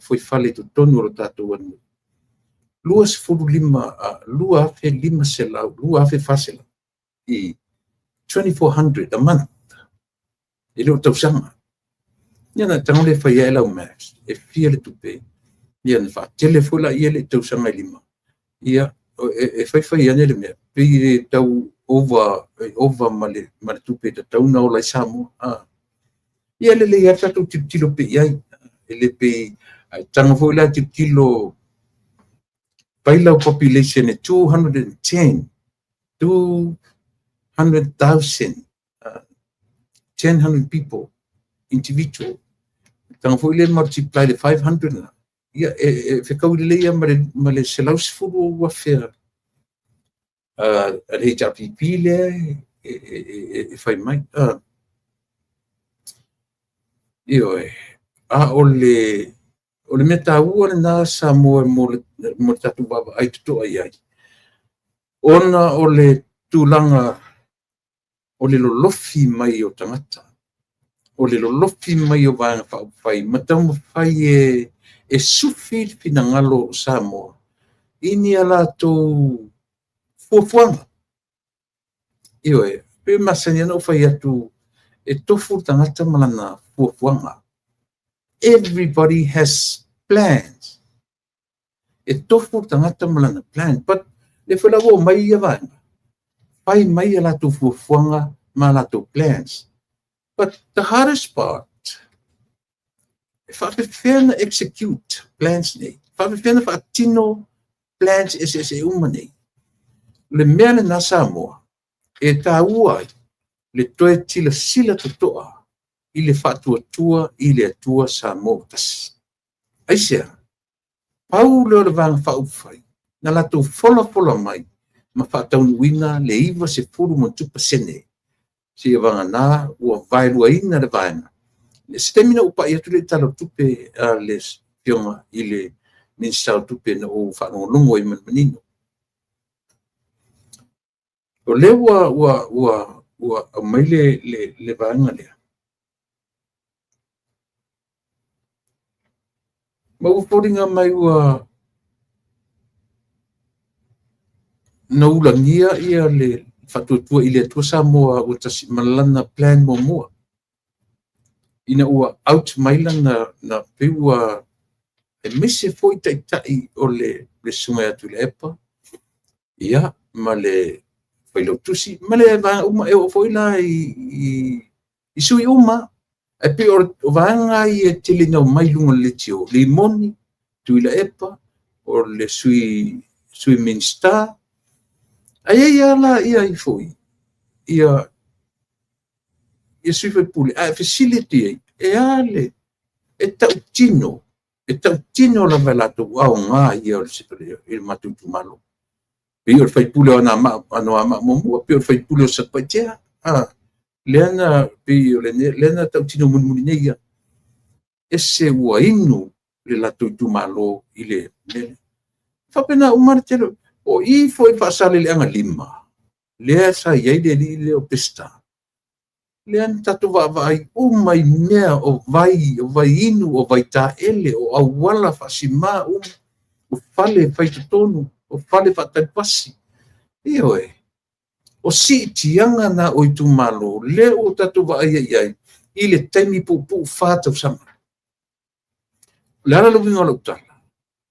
fuaifale i totonu o le tatou atunuu. 25, 2,500, 2,400 i 2,400 a month. E le o tausaga. Ia na tago le fai ai lau maths, e fia le tupe, ia na faatele foi la ia le tausaga e 5. Ia, e faifai ane le mea, pei e tau over, over ma le tupe e tatau na ola ai Samoa. Ia lelei lava tatou tilotilo pea i ai. E le pei, ae tago foi la tilotilo, fai lau population e 210, 200,000, 1,000 people, individual. Tago foi le multiply le 500 na. Ia, e fekaui lelei ia ma le 110,000 a le HRPP lea e fai mai. Ioe, a o O le mea taua lena Samoa mo le tatou vaavaai totoa i ai, ona o le tulaga o le lolofi mai o tagata, o le lolofi mai o Vaega Faaupufai ma taumafai e sufi le finagalo o Samoa i ni a latou fuafuaga. Ioe, pei e masani ona ou fai atu, e tofu le tagata ma lana fuafuaga. Everybody has plans. E tofu le tagata ma lana plan. But lea foi la ua omai ia vaega, fai mai a latou fuafuaga ma a latou plans. But the hardest part, e faapefea na execute plans nei? Faapefea na faatino plans eseese uma nei? O le mea lena Samoa, e taua ai le toe silasila totoa i le Faatuatua i le Atua Samoa ua Tasi. Aisea? Pau lea o le Vaega Faaupufai na latou folafola mai ma faataunuuina le 90+% seia vagana ua vaeluaina le vaega. Se taimi na ou pai atu lea i le Tala o le Tupe a le Afioga i le Minisita o Tupe na ou faalogologo ai ma le manino. O lea ua aumai le vaega lea, ma ua foliga mai ua na ulagia ia le Faatuatua i le Atua Samoa ua Tasi ma lana plan muamua. Ina ua out mai lana, na pei ua aemaise foi taitai o le susuga ia Tuilaepa, ia, ma le Failautusi, ma le vaega uma, e oo foi la i sui uma. Ae pei o vaega ia e tele ina omai i luga o le leitio, le Rimoni, Tuilaepa, o le sui Minisita. Ae i ai lava la ia ai foi, ia sui usufono, ae fesili atu i ai, e a le, e tautino, e tautino lava e latou aoga ia o le matou itumalo. Pei o le sui usufono o Anoamaa 1, pei o le sui usufono o Satupaitea. Lea na pei o lea na tautino mulimuli nei ia. Ese ua inu le latou itumalo i le mea lea. Faapena uma le tele. O i foi i Faasaleleaga 5, lea sa i ai le alii lea o Peseta, lea na tatou vaavaai uma i mea o vai, o vai inu, o vai taele, o auala faasima uma, o fale faitotonu, o fale faatali pasi. Ioe, o siitiaga na o itumalo, lea ua tatou vaai i ai i le taimi puupuu 4 tausaga. O le a le uiga o lau tala?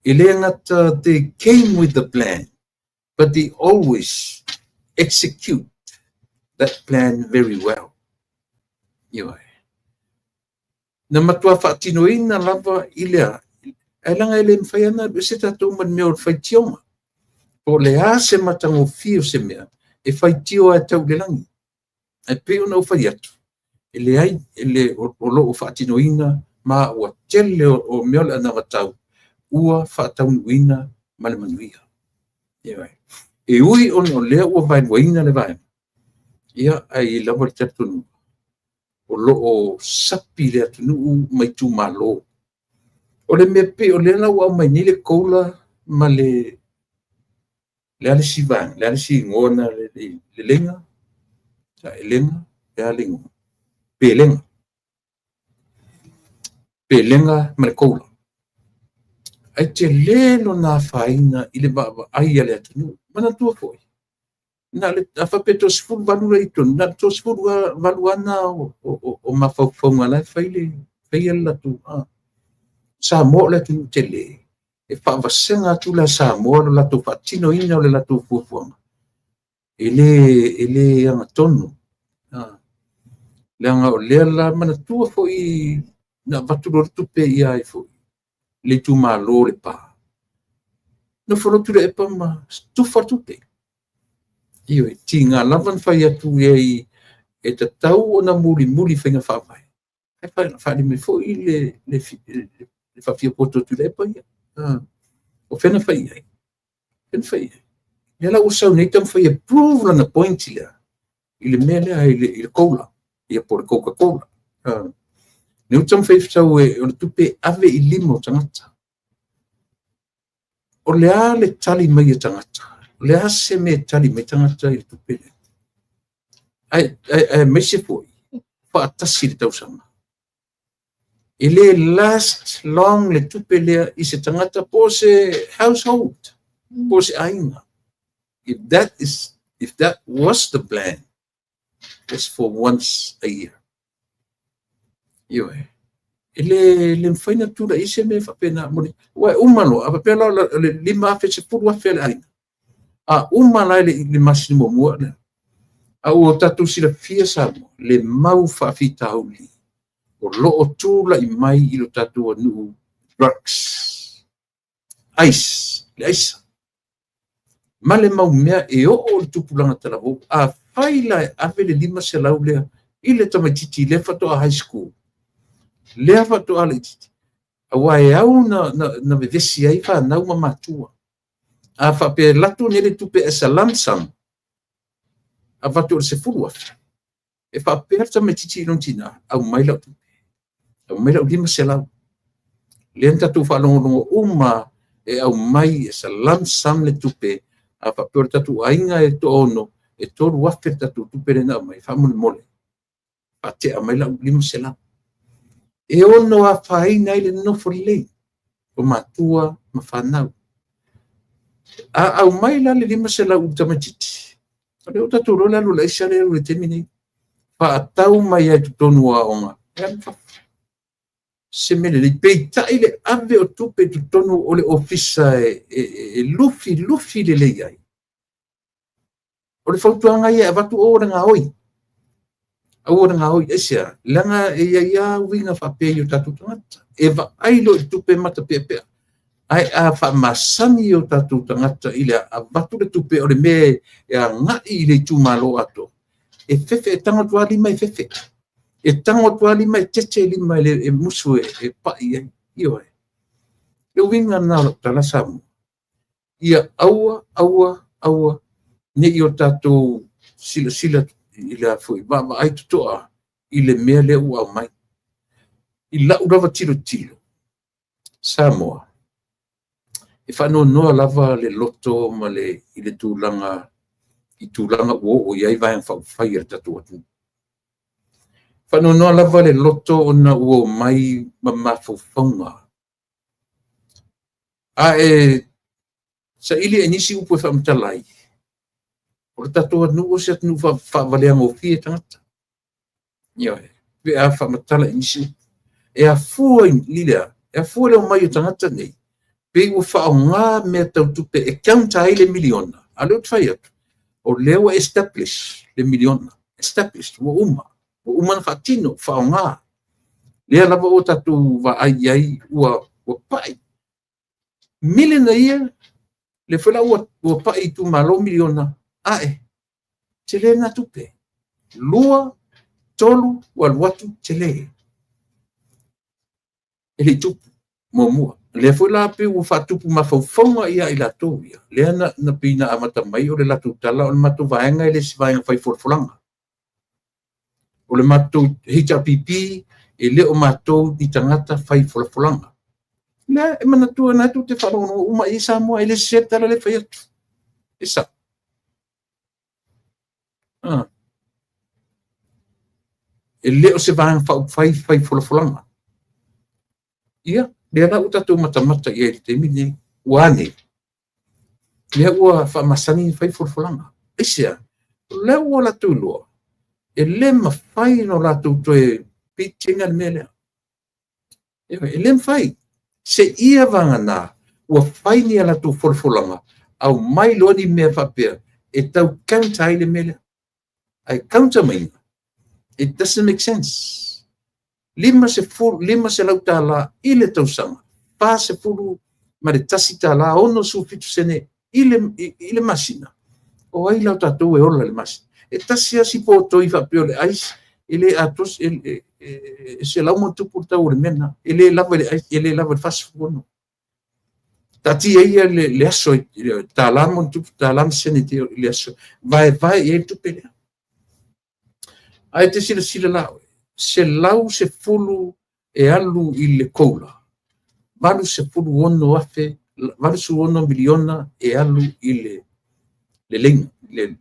E le gata they came with the plan, but they always execute that plan very well. Ioe. Na matua faatinoina lava i lea, ae leaga e le mafai ona alu ese tatou ma le mea o le faitioga. Po o le a se matagofie o se mea, e faitio lava e tau i le lagi. Ae pei ona ou fai atu, e leai, o lo o faatinoina ma ua tele o mea o le anavatau ua faataunuuina ma le manuia. Ioe. E ui ona o lea ua vaeluaina le vaega, ia, ae i ai lava le talitonuga o lo o sapi le atunuu ma itumalo. O le mea pei o lea la ua aumai nei le COLA ma le a le isi vaega, le a le isi igoa na, le lega, saelega, le a le igoa, pelega. Pelega ma le COLA. Ae tele lona afaina i le vaavaai a le atunuu. Manatua foi, na le, a faapea e 38 la i totonu, na o le 38 lava na o mafaufauga la e fai le faia le latou. Samoa o le atunuu tele, e faavasega atu la e Samoa lo latou faatinoina o le latou fuafuaga, e le agatonu. Leaga o lea la, manatua foi na avatu loa le tupe ia ai foi, le itumalo o Lepa. Nofo loa Tuilaepa ma tufa le tupe. Ioe, tiga lava na fai atu i ai e tatau ona mulimuli faiga faavae, ae faaali mai foi le faafiapoto o Tuilaepa ia. O fea na fai i ai? O fea na fai i ai? Lea la ua sau nei taumafai e prove lana point lea i le mea lea i le COLA, ia po o le Coca-Cola. Lea ua taumafai e sau o le tupe e ave i lima o tagata. O le a le tali mai a tagata? O le a se mea e tali mai tagata i le tupe lea? Aemaise foi, faatasi i le tausaga. E le last long le tupe lea i se tagata po o se household, po o se aiga. If that was the plan, it's for once a year. Ioe. E le mafai na tulai se mea faapena. Ua e uma loa, a faapea la o le 5,000, 10,000 a le aiga. A uma la i le masina muamua lea. A ua tatou silafia Samoa, le mau faafitauli o lo o tulai mai i lo tatou atunuu, drugs, ice, le aisa, ma le mau mea e oo i le tupulaga talavou. Afai la e ave le 500 lea i le tamaitiiti lea faatoa high school, lea faatoa laitiiti, aua e au na vevesi ai fanau ma matua. A faapea e alu atu nei le tupe as a lump sum, avatu o le 10,000, e faapea le tamaitiiti i lona tina, aumai lau tupe, aumai lau 500. Lea na tatou faalogologo uma e aumai as a lump sum le tupe, a faapea o le tatou aiga e toaono, e 3,000 le tatou tupe lea na aumai, faamolemole, faatea mai lau 500. E ono afaina ai le nofo lelei o matua ma fanau. A aumai la le 500 i le tamaitiiti, o lea ua tatou iloa le alu o le aisa lea e alu i le taimi nei. Faatau mai ai i totonu o aoga, e alu i fafo. Se mea lelei, peitai le ave o tupe i totonu o le ofisa e lufi lufi lelei ai. O le fautuaga ia e avatu, aua le gaoi. Aua le gaoi, aisea? Leaga e i ai lava uiga faapea i o tatou tagata. E vaai loa i tupe matapeapea. Ae a faamasani o tatou tagata i le avatu le tupe o le mea e agai i le itumalo atoa, e fefe, e tago atu lava lima e fefe. E tago atu lava lima e tete lima e musu e pai ai. Ioe. Le uiga lena o lau tala Samoa. Ia aua, aua, aua ne i o tatou silasila i le foi vaavaai totoa i le mea lea ua aumai. I lau lava tilotilo, Samoa, e faanoanoa lava le loto ma le, i le tulaga i tulaga ua oo i ai Vaega Faaupufai a le tatou atunuu. Faanoanoa lava le loto ona ua omai ma mafaufauga. A e saili e nisi upu e faamatala ai, o le tatou atunuu o se atunuu faavaleagofie tagata. Ioe, pe a faamatala i nisi upu. E afua i lea, e afua le omai o tagata nei, pei ua faaaoga mea tau tupe e counter ai le miliona. A o lea ou te fai atu, o lea ua establish le miliona. Established, ua uma. Ua uma na faatino, faaaoga. Lea lava ua tatou vaai i ai ua pai. Miliona ia, lea foi la ua pai i itumalo miliona, ae tele na tupe. 2, 3, ua alu atu tele. E le i tupu, muamua. Lea foi la pei ua faatupu mafaufauga ia i latou ia. Lea na pei na amata mai o le latou tala o le matou vaega e le se vaega fai folafolaga. O le matou HRPP e le o matou ni tagata fai folafolaga. Lea e manatua na tou te faalogologo uma i Samoa e le sese tala le fai atu. E sao. E le o se vaega faaupufai fai folafolaga. Ia, lea la ua tatou matamata i ai i le taimi lenei. Ua ane? Lea ua faamasani fai folafolaga. Aisea? O lea ua latou iloa, e le mafai ona latou toe pitiga le mea lea. E le mafai. Se ia vagana ua fai ni a latou folafolaga, aumai loa ni mea faapea e tau counter ai le mea lea. Ae counter mai, it doesn't make sense. $500 i le tausaga, $41.67 i le masina. O ai la o tatou e ola i le masina? E tasi lava si potoi faapea o le ice, e le atoa, e 100+ le tau o le mea lena. E le lava i le ice, e le lava i le 46. Taatia ia le aso, tala ma tupu, tala ma sene i le aso, vaevae i ai le tupe lea. Ae te silasila la oe, 110 e alu i le COLA, 86,000, 86 miliona e alu i le leiga, le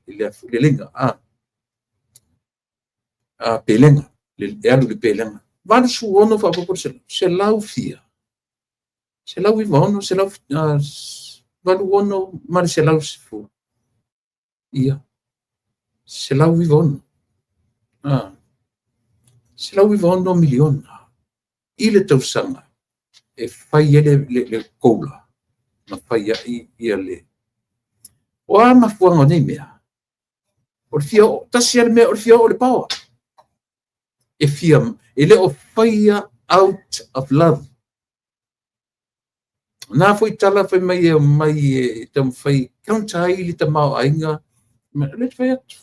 leiga, pelega, e alu i le pelega. 86 faaopoopo i le 100, selau fia, 196, 186 ma le 110, ia, 196. 196 miliona i le tausaga e fai ai le COLA ma fai ai ia le... O a mafuaaga o nei mea? O le fia oo, tasi lava le mea, o le fia oo i le power. E fia, e le o faia out of love. O na foi tala fai mai e omai e taumafai e counter ai le tamaoaiga, o lea ou te fai atu.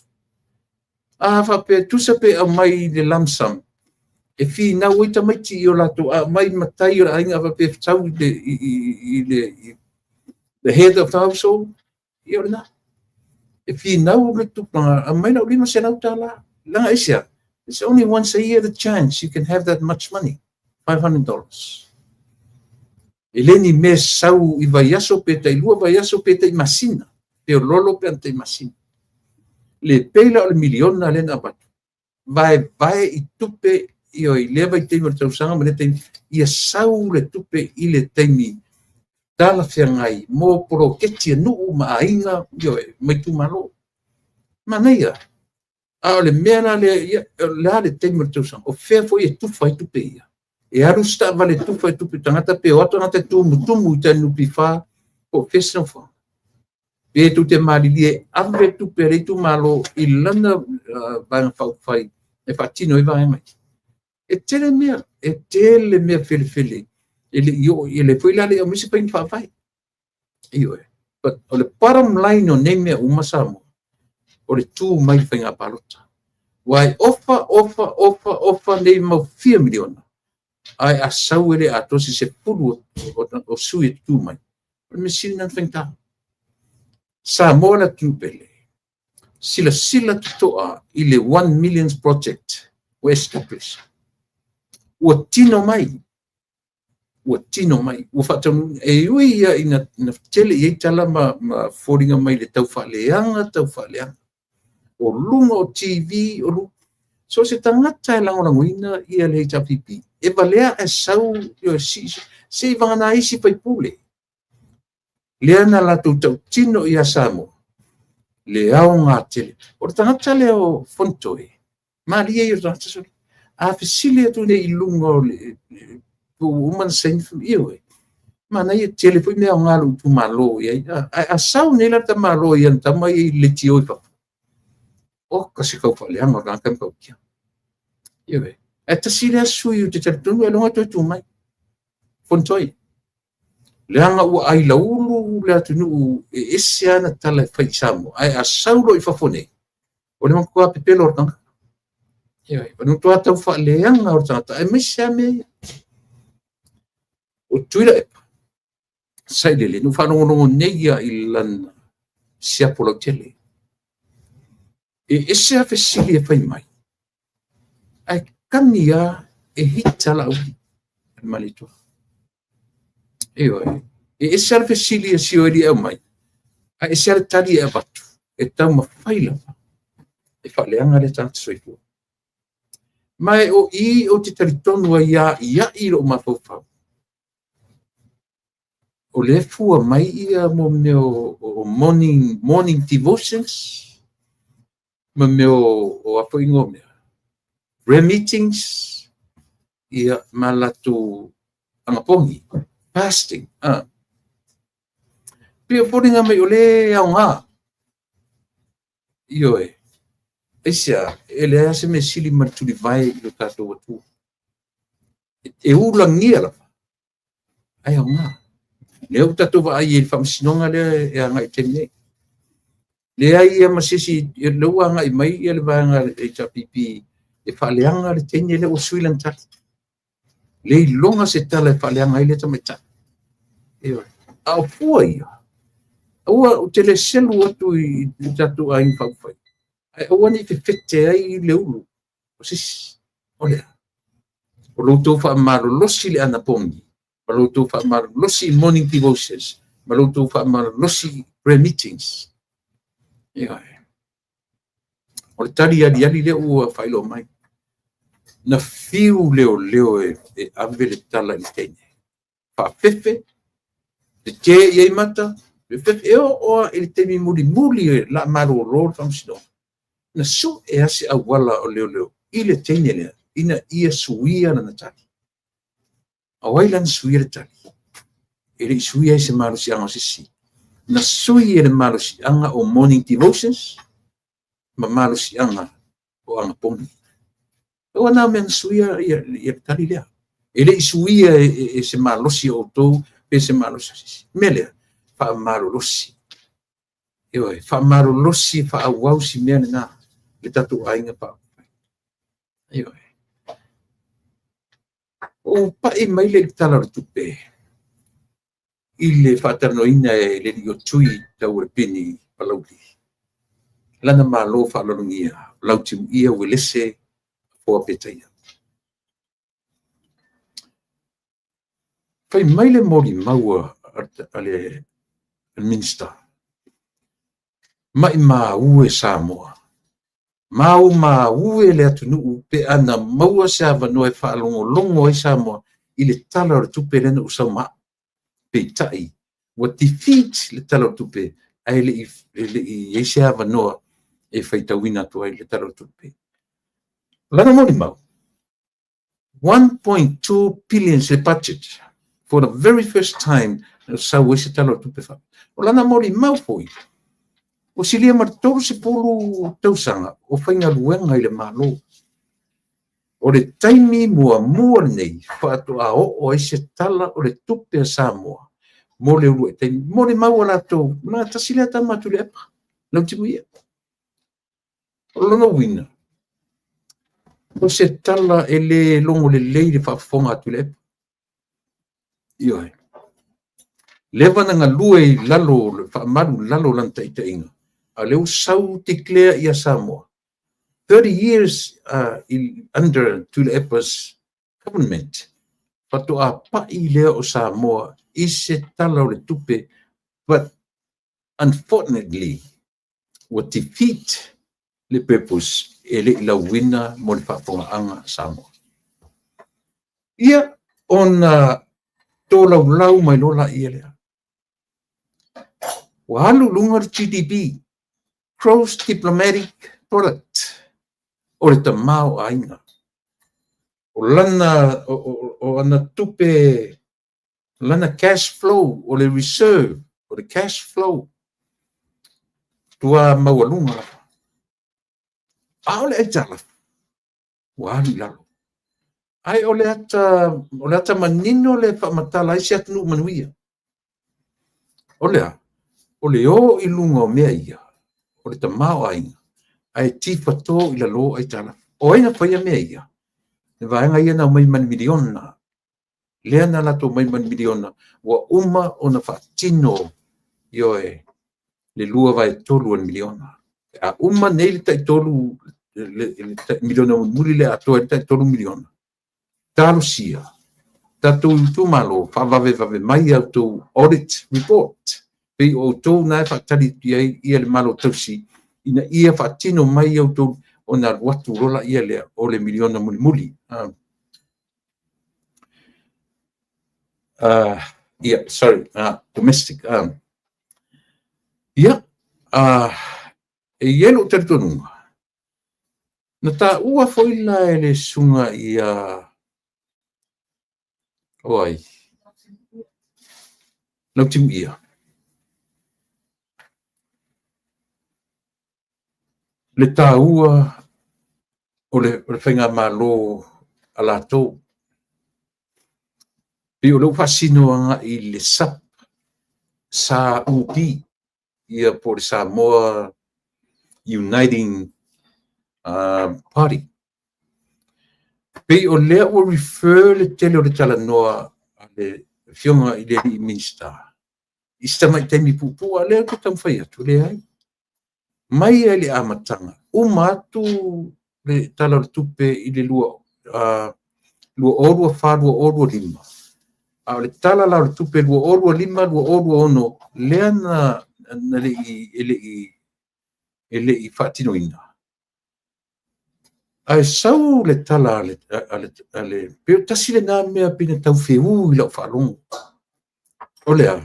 A faapea, tusa pe aumai le lump sum, e finau ai tamaiti i o latou, a aumai matai o le aiga faapea e sau i le the head of the household, ia o lena. E finau le tupulaga, aumai lau $500. Leaga aisea? It's only once a year the chance you can have that much money, $500. E le ni mea sau i vaiaso pe tai 2 vaiaso pe tai masina, pe o lolo pe ana tai masina. Le pei la o le miliona lea na avatu, vaevae i tupe i lea vaitaimi o le tausaga ma lea taimi, ia sau le tupe i le taimi talafeagai mo poloketi a nuu ma aiga, ma itumalo. Manaia. A o le mea la lea, ia, o le a le taimi o le tausaga, o fea foi e tufa ai tupe ia? E alu se taavale e tufa ai tupe tagata, pe o atu tagata e tumutumu i tai NPF, po o fea se nofoaga. Pe tou te malilie e ave tupe a le itumalo i lana vaega faaupufai e faatino ai vaega ia. E tele mea, e tele mea felefele, e le i oo, e le foi la le i aumai se faiga faavae. Ioe. But o le bottom line o nei mea uma Samoa, o le tu mai le faiga palota. Aua e ofa, ofa, ofa, ofa nei mau fia miliona, ae a sau e le atoa se 10 o sui e tutu mai, o le mea sili lena ona faigata. Samoa le atunuu pele, silasila totoa i le 1 million project ua establish. Ua tino mai, ua tino mai, ua faataunuuina. E ui ia ina tele i ai tala ma foliga mai le taufaaleaga, taufaaleaga. O luga o TV, o luga. So se tagata e lagolagoina ia le HRPP, e valea ae sau se i vagana isi faipule. Lea na latou tautino ia Samoa, le aoga tele. O le tagata lea o Fontoe, malie ia o le tagata sole. A fesili atu nei i luga o le ua uma na saini, ioe, manaia tele foi mea aoga a lou itumalo i ai. Ae a sau nei la le tamaloa i ana tama ia i le leitio i fafo, oka se taufaaleaga o le tagata matautia. Ioe. Ae tasi lea sui ou te talitonu ailoga e toe tu mai. Fontoe. Leaga ua ailaulu le atunuu e ese ana tala e fai i Samoa. Ae a sau loa i fafo nei, o le matua pepelo o le tagata. Ioe. O le matua taufaaleaga o le tagata, aemaise lava mea ia. O Tuilaepa, sailele, na ou faalogologo nei lava i lana siapo lautele. E ese lava fesili e fai mai, ae kami lava e hita laauli a le Malietoa. Ioe. E ese lava le fesili a Sioeli e aumai, ae ese lava le tali e avatu, e taumafai lava e faaleaga lea tagata soifua. Ma e o i ou te talitonu ai ia i lou mafaufau, o lea fua mai ia mo mea o morning devotions, ma mea o a foi ingoa o mea, prayer meetings, ia ma latou anapogi, fasting. Pei o foliga mai o le aoga. Ioe. Aisea, e leai se mea sili ma le tulivae i lo tatou Atua. E ulagia lava, ae aoga. Lea ua tatou vaai i le faamasinoga lea e agai i le taimi nei. Leai ia ma se isi, lea ua agai mai ia le vaega HRPP e faaleaga le teine lea ua sui lana tali. Le iloga se tala e faaleaga ai lea tamaitai. Ioe. A o fua ia, aua ou te le selu atu i le tatou aiga faaupufai, ae aua ne i fefete ai le ulu o se isi. O lea. O lo outou faamalolosi i le anapogi, ma lo outou faamalolosi i morning devotions, ma lo outou faamalolosi i prayer meetings. Ioe. O le tali aliali lea ua faailoa mai. Na fiu leoleo e ave le tala i le teine. Faafefe, tetē i ai mata, fefefe, e oo lava i le taimi mulimuli o le a malolo le faamasinoga, na sue lava se auala o leoleo i le teine lea ina ia suia lana tali. O ai la na suia le tali? E le i suia i se malosiaga o se isi. Na sui e le malosiaga o morning devotions ma malosiaga o anapogi. Ua na mea na suia ia le tali lea. E le i suia e se malosi o outou pe se malosi o se isi. O le mea lea, faamalolosi. Ioe, faamalolosi, faaauau si mea lena, le tatou aiga faaupufai. Ioe. Ua pai mai le Tala o le Tupe i le faatalanoaina e le alii o Tui Taualepini Palauli, lana malo faaaloalogia, Lautimuia Uelese Afoa Petaia. Fai mai le molimau a le Minisita, maimau e Samoa, maumau e le atunuu pe a na maua se avanoa e faalogologo ai Samoa i le Tala o le Tupe lea na ou sau ma au. Peitai, ua defeat le Tala o le Tupe ae le i i ai se avanoa e faitauina atu ai le Tala o le Tupe. O lana molimau, 1.2 billion le budget for the very first time na sau ai se Tala o le Tupe faapea. O lana molimau foi, ua silia ma le 30 tausaga o faigaluega i le Malo. O le taimi muamua lenei faatoa oo ai se Tala o le Tupe a Samoa mo le uluai taimi. Molimau a latou, na tasi lea tama a Tuilaepa, Lautimuia. O lona uiga, o se tala e le logo lelei le faafofoga a Tuilaepa. Ioe. Leva na galue i lalo o le faamalu i lalo o lana taitaiga, a o lea ua sau declare ia Samoa. 30 years under Tuilaepa's government, faatoa pai lea o Samoa i se Tala o le Tupe, but unfortunately, ua defeat le purpose, e le i lauina mo le faafofogaaga a Samoa. Ia, ona tolaulau mai loa laia lea. Ua alu i luga le GDP, Gross Diplomatic Product, o le tamaoaiga. O lana, o ana tupe, lana cash flow, o le reserve, o le cash flow, tua maualuga lava. A o le aitalafu, ua alu i lalo. Ae o le ata manino le faamatala ai se atunuu manuia. O le a? O le o i luga o mea ia, o le tamaoaiga, ae tifato i lalo aitalafu. O ai na faia mea ia? Le vaega ia na omai ma le miliona. Lea na latou mai ma le miliona, ua uma ona faatino, ioe, le 2/3 o le miliona. A uma nei le tai-3, le miliona mulimuli lea atoa le tai-3 miliona, talosia, tatou itumalo, faavavevave mai a outou audit report, pei o outou na e faatali atu i ai ia le Malo tausi, ina ia faatino mai outou ona alu atu loa laia lea o le miliona mulimuli. Yeah, sorry, domestic. Yeah, e i ai lou talitonuga, na taua foi la e le susuga ia, o ai, Lautimuia, le taua o le faigamalo a latou. Pei o lea ua faasino agai i le SUP, SAUP, ia po o le Samoa Uniting Party. Pei o lea ua refer le tele o le talanoa a le afioga i le alii Minisita i se tamai taimi puupuu, a o lea ou te taumafai atu, leai. Mai lava i le amataga, uma atu le Tala o le Tupe i le 2024, 2025. A o le Tala la o le Tupe 2025, 2026 lea na na le i e le i e le i faatinoina. Ae sau le tala a le pe tasi lena mea pei na taufeū i lau faalogo. O le a?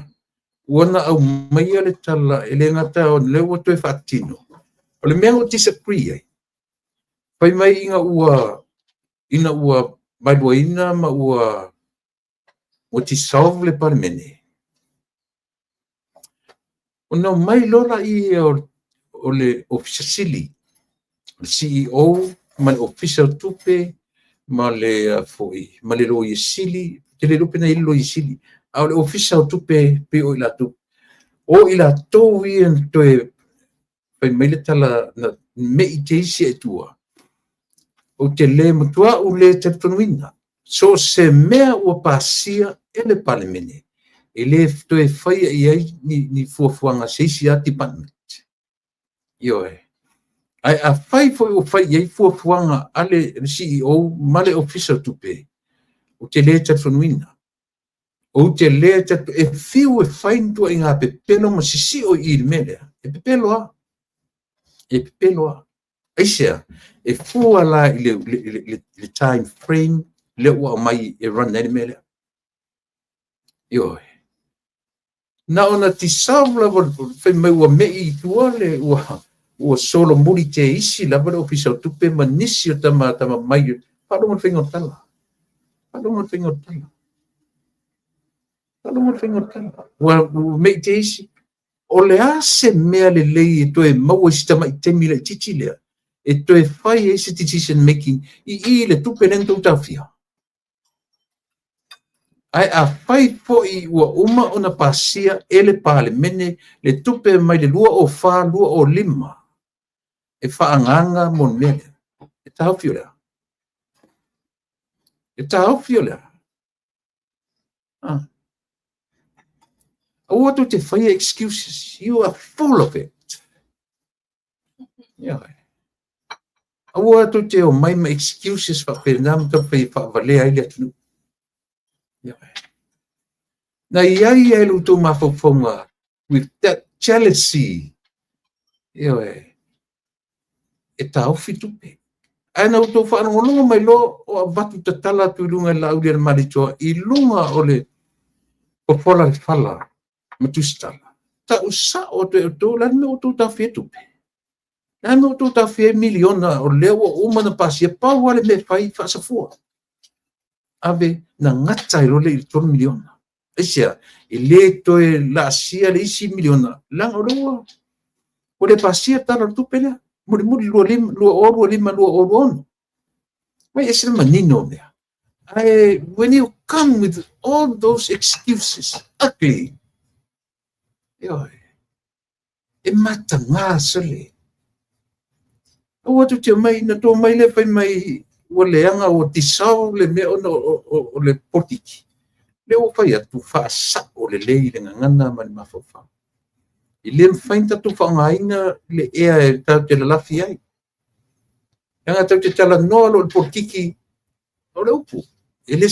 Ua na aumaia le tala e le gata o lea ua toe faatino. O le mea na ou disagree ai, fai mai ina ua vaeluaina ma ua dissolve le Palemene, ona omai loa lea o le Ofisa Sili, le CEO ma le Ofisa o Tupe ma le foi ma le Loia Sili, te le iloa pe na i ai le Loia Sili, a o le Ofisa o Tupe pei o i latou. O i latou ia na toe fai mai le tala na mei teisi ai tua. Ou te le matuā ou le talitonuina. So o se mea ua pasia e le Palemene, e le toe faia i ai ni fuafuaga se isi lava department. Ioe. Ae afai foi ua fai i ai fuafuaga a le CEO ma le Ofisa o Tupe, ou te le talitonuina. Ou te le e fiu e fai ni tuaiga pepelo ma sisio i le mea lea, e pepelo lava. E pepelo lava. Aisea? E fua la i le time frame lea ua aumai e run ai le mea lea. Ioe. Na ona dissolve lava, fai mai ua mei i tua le ua solomuli te isi lava le Ofisa o Tupe ma nisi o tama tama mai. Faalogo le faiga o tala. Faalogo le faiga o tala. Faalogo le faiga o tala. Ua mei te isi. O le a se mea lelei e toe maua i si tamai taimi laitiiti lea e toe fai ai se decision making i le tupe lea na tou taofia? Ae afai foi ua uma ona pasia e le Palemene le tupe mai le 2024, 2025 e faaagaaga mo le mea lea, e taofi o le a? E taofi o le a? Ah. Aua tou te faia excuses. You are full of it. Yeah. Aua tou te omai ma excuses faapena ma taumafai e faavalea ai le atunuu. Yeah. Na i ai ai lo outou mafaufauga with that jealousy. Ioe. E taofi tupe. Ae na outou faalogologo mai loa o avatu tatala atu i luga i Laaulialemalietoa i luga o le fofola le fala ma tusitala. Tau sao atu e outou le a le mea ua outou taofia ai tupe. Le a le mea ua outou taofia ai miliona o lea ua uma na pasia, pau lava le mea e fai faasafua. Ave na gata ai loa le i le 3 miliona. Aisea? E le toe laasia le isi miliona, leaga o lea ua le pasia le Tala o le Tupe lea. Mulimuli 2025, 2026. Mai ese le manino o mea. Ae when you come with all those excuses, ugly, ioe, e mataga sole. Aua tou te omai, na tou omai lea fai mai ua leaga ua dissolve le mea ona o le polokiki. Lea ua fai atu faasao lelei le gagana ma le mafaufau. E le mafai ona tatou faaaogaina le ea e tatou te lalafi ai. Leaga tatou te talanoa loa i le polokiki, o le upu. E le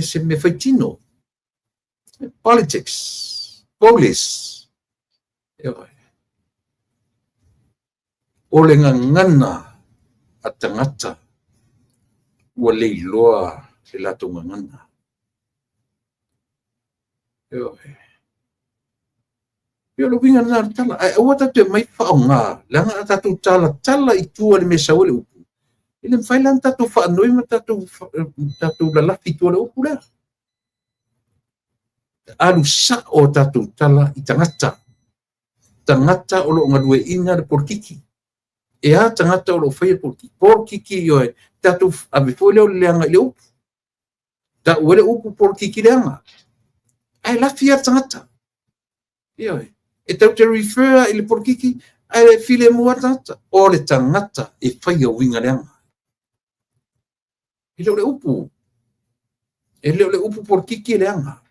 se mea faitino. Politics. Police. Ioe. O le gagana a tagata ua leiloa le latou gagana. Ioe. E o le uiga lena o le tala. Ae aua tatou te omai faaaoga, leaga a tatou talatala i tua i le mea e sau ai le upu, e le mafai la ona tatou faanoi ma tatou lalafi i tua o le upu lea. Alu sao a tatou tala i tagata. Tagata o lo o galueaiina le polokiki. E a tagata o lo o faia polokiki? Polokiki, ioe, tatou ave foi lea o le leaga i le upu. Tau ai le upu polokiki leaga. Ae lafi lava le tagata. Ioe. E tatou te refer i le polokiki, ae filemu lava le tagata. O le tagata e faia uiga leaga. E le o le upu. E le o le upu polokiki e leaga.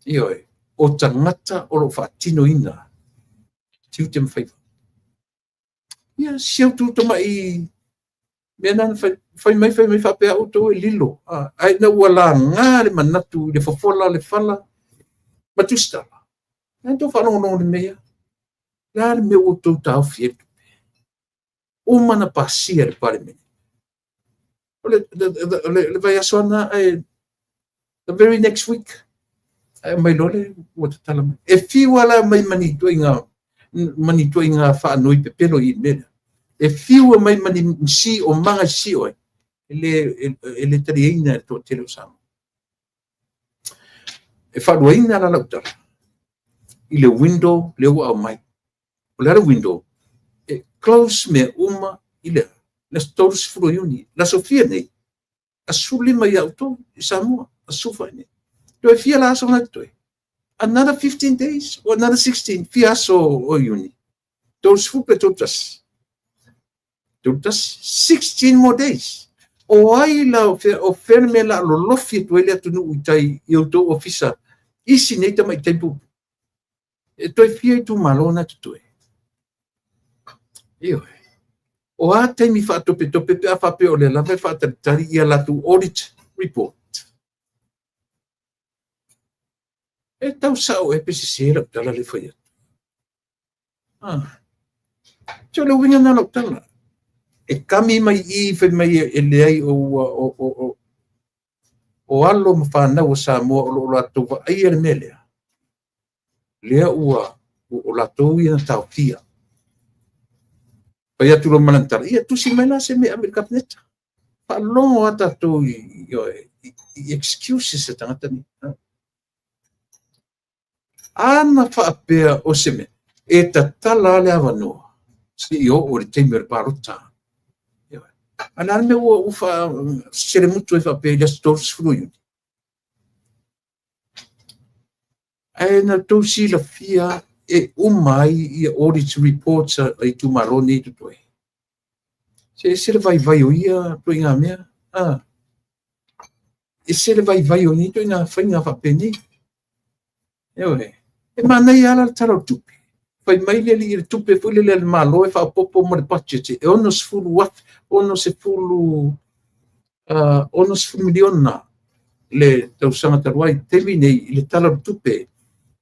Ioe. O tagata o lo o faatinoina tiute ma faiva. Ia, si au tu tamai mea na fai. Fai mai, fai mai faapea outou e lilo. Ae ina ua laga le manatu i le fofola, le fala ma tusitala, na outou faalogologo i le mea ia. O le a le mea ua outou taofi ai le tupe? Uma ona pasia e le Palemene. O le vaiaso lava lena, ae the very next week, ae aumai loa le ua tatala mai. E fiu lava la e aumai ma ni ituaiga faanoi pepelo i le mea lea. E fiu e aumai ma ni siomaga e sio ai, e le taliaina e le toatele o Samoa. E faaluaina la lau tala i le window lea ua aumai. O le a le window? E close mea uma i le aso 30 o Iuni. Le aso fia nei? Aso 15 ia outou i Samoa, aso 14 nei. Toe fia la aso na totoe? Another 15 days or another 16? Fia aso o Iuni? 30 pe 31? 31. 16 more days. O ai la o fea le mea la lolofi atu ai le atunuu i tai i outou ofisa isi nei tamaitai pupu? E toe fia itumalo na totoe? Ioe. O a taimi faatopetope pe a faapea o lea lava e faatalitali ia latou audit report? E tau sao e pe sese lau tala le fai atu. Se o le uiga lena o lau tala. E kami mai i fai mai e leai o ua o alo ma fanau o Samoa o lo o latou vaaia le mea lea. Lea ua o latou ia na taofia. Fai atu loa ma lana tala, ia tusi mai la se mea ave i le Kapeneta. Faalogo lava tatou i excuses a tagata nei. Ana faapea o se mea, e tatala lava le avanoa seia oo i le taimi o le palota. A o le a le mea ua faaselemutu ai faapea i le aso 30 o Iuni? Ae na outou silafia e uma ai ia audit reports a itumalo nei totoe. Se ese le vaivai o ia ituaiga mea. Ese le vaivai o nei ituaiga faiga faapenei. Ioe. E manaia lava le Tala o le Tupe. Fai mai le alii le tupe foi lele a le Malo e faaopoopo mo le budget e 60 miliona le tausaga talu ai. Taimi nei i le Tala o le Tupe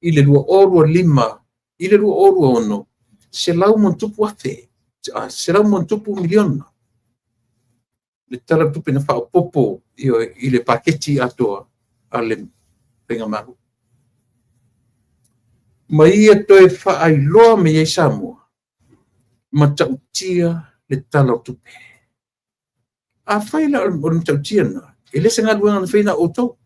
i le 2025 i le 2026, 100 plus afe, 100+ miliona le Tala o le Tupe na faaopoopo i le paketi atoa a le faigamalo. Ma ia toe faailoa mai ai Samoa, matautia le Tala o Tupe. Afai la o le matautia lena, e le se galuega na faia na outou.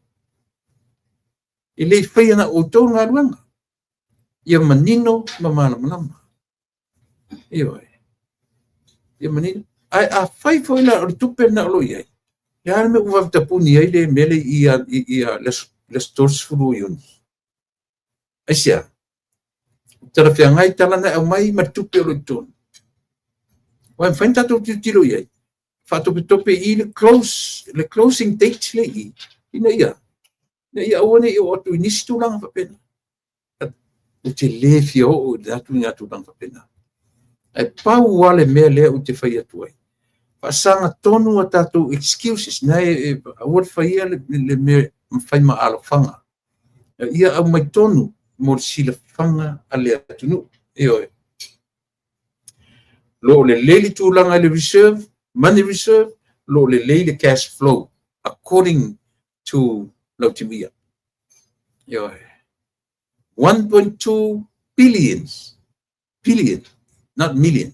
E le i faia na outou le galuega. Ia manino ma malamalama. Ioe. Ia manino. Ae afai foi la o le tupe lena o lo o i ai, le a le mea ua vave tapuni ai le mea le i le aso 30 o Iuni? Aisea? Talafeagai tala na aumai ma le tupe o lo o i totonu. Ua mafai ona tatou tilotilo i ai. Faatopetope i le close, le closing date le i, ina ia aua ne i oo atu i nisi tulaga faapena. Ou te le fia oo i le atu i ngā tulaga faapena. Ae pau lava le mea lea ou te fai atu ai. Faasaga tonu a tatou excuses. Na e aua le faia le mea fai ma alofaga. Ia aumai tonu mo le silafaga a le atunuu. Ioe. Lo o lelei le tulaga i le reserve, money reserve, lo o lelei le cash flow according to Lautimuia. Ioe. 1.2 billions, billion, not million,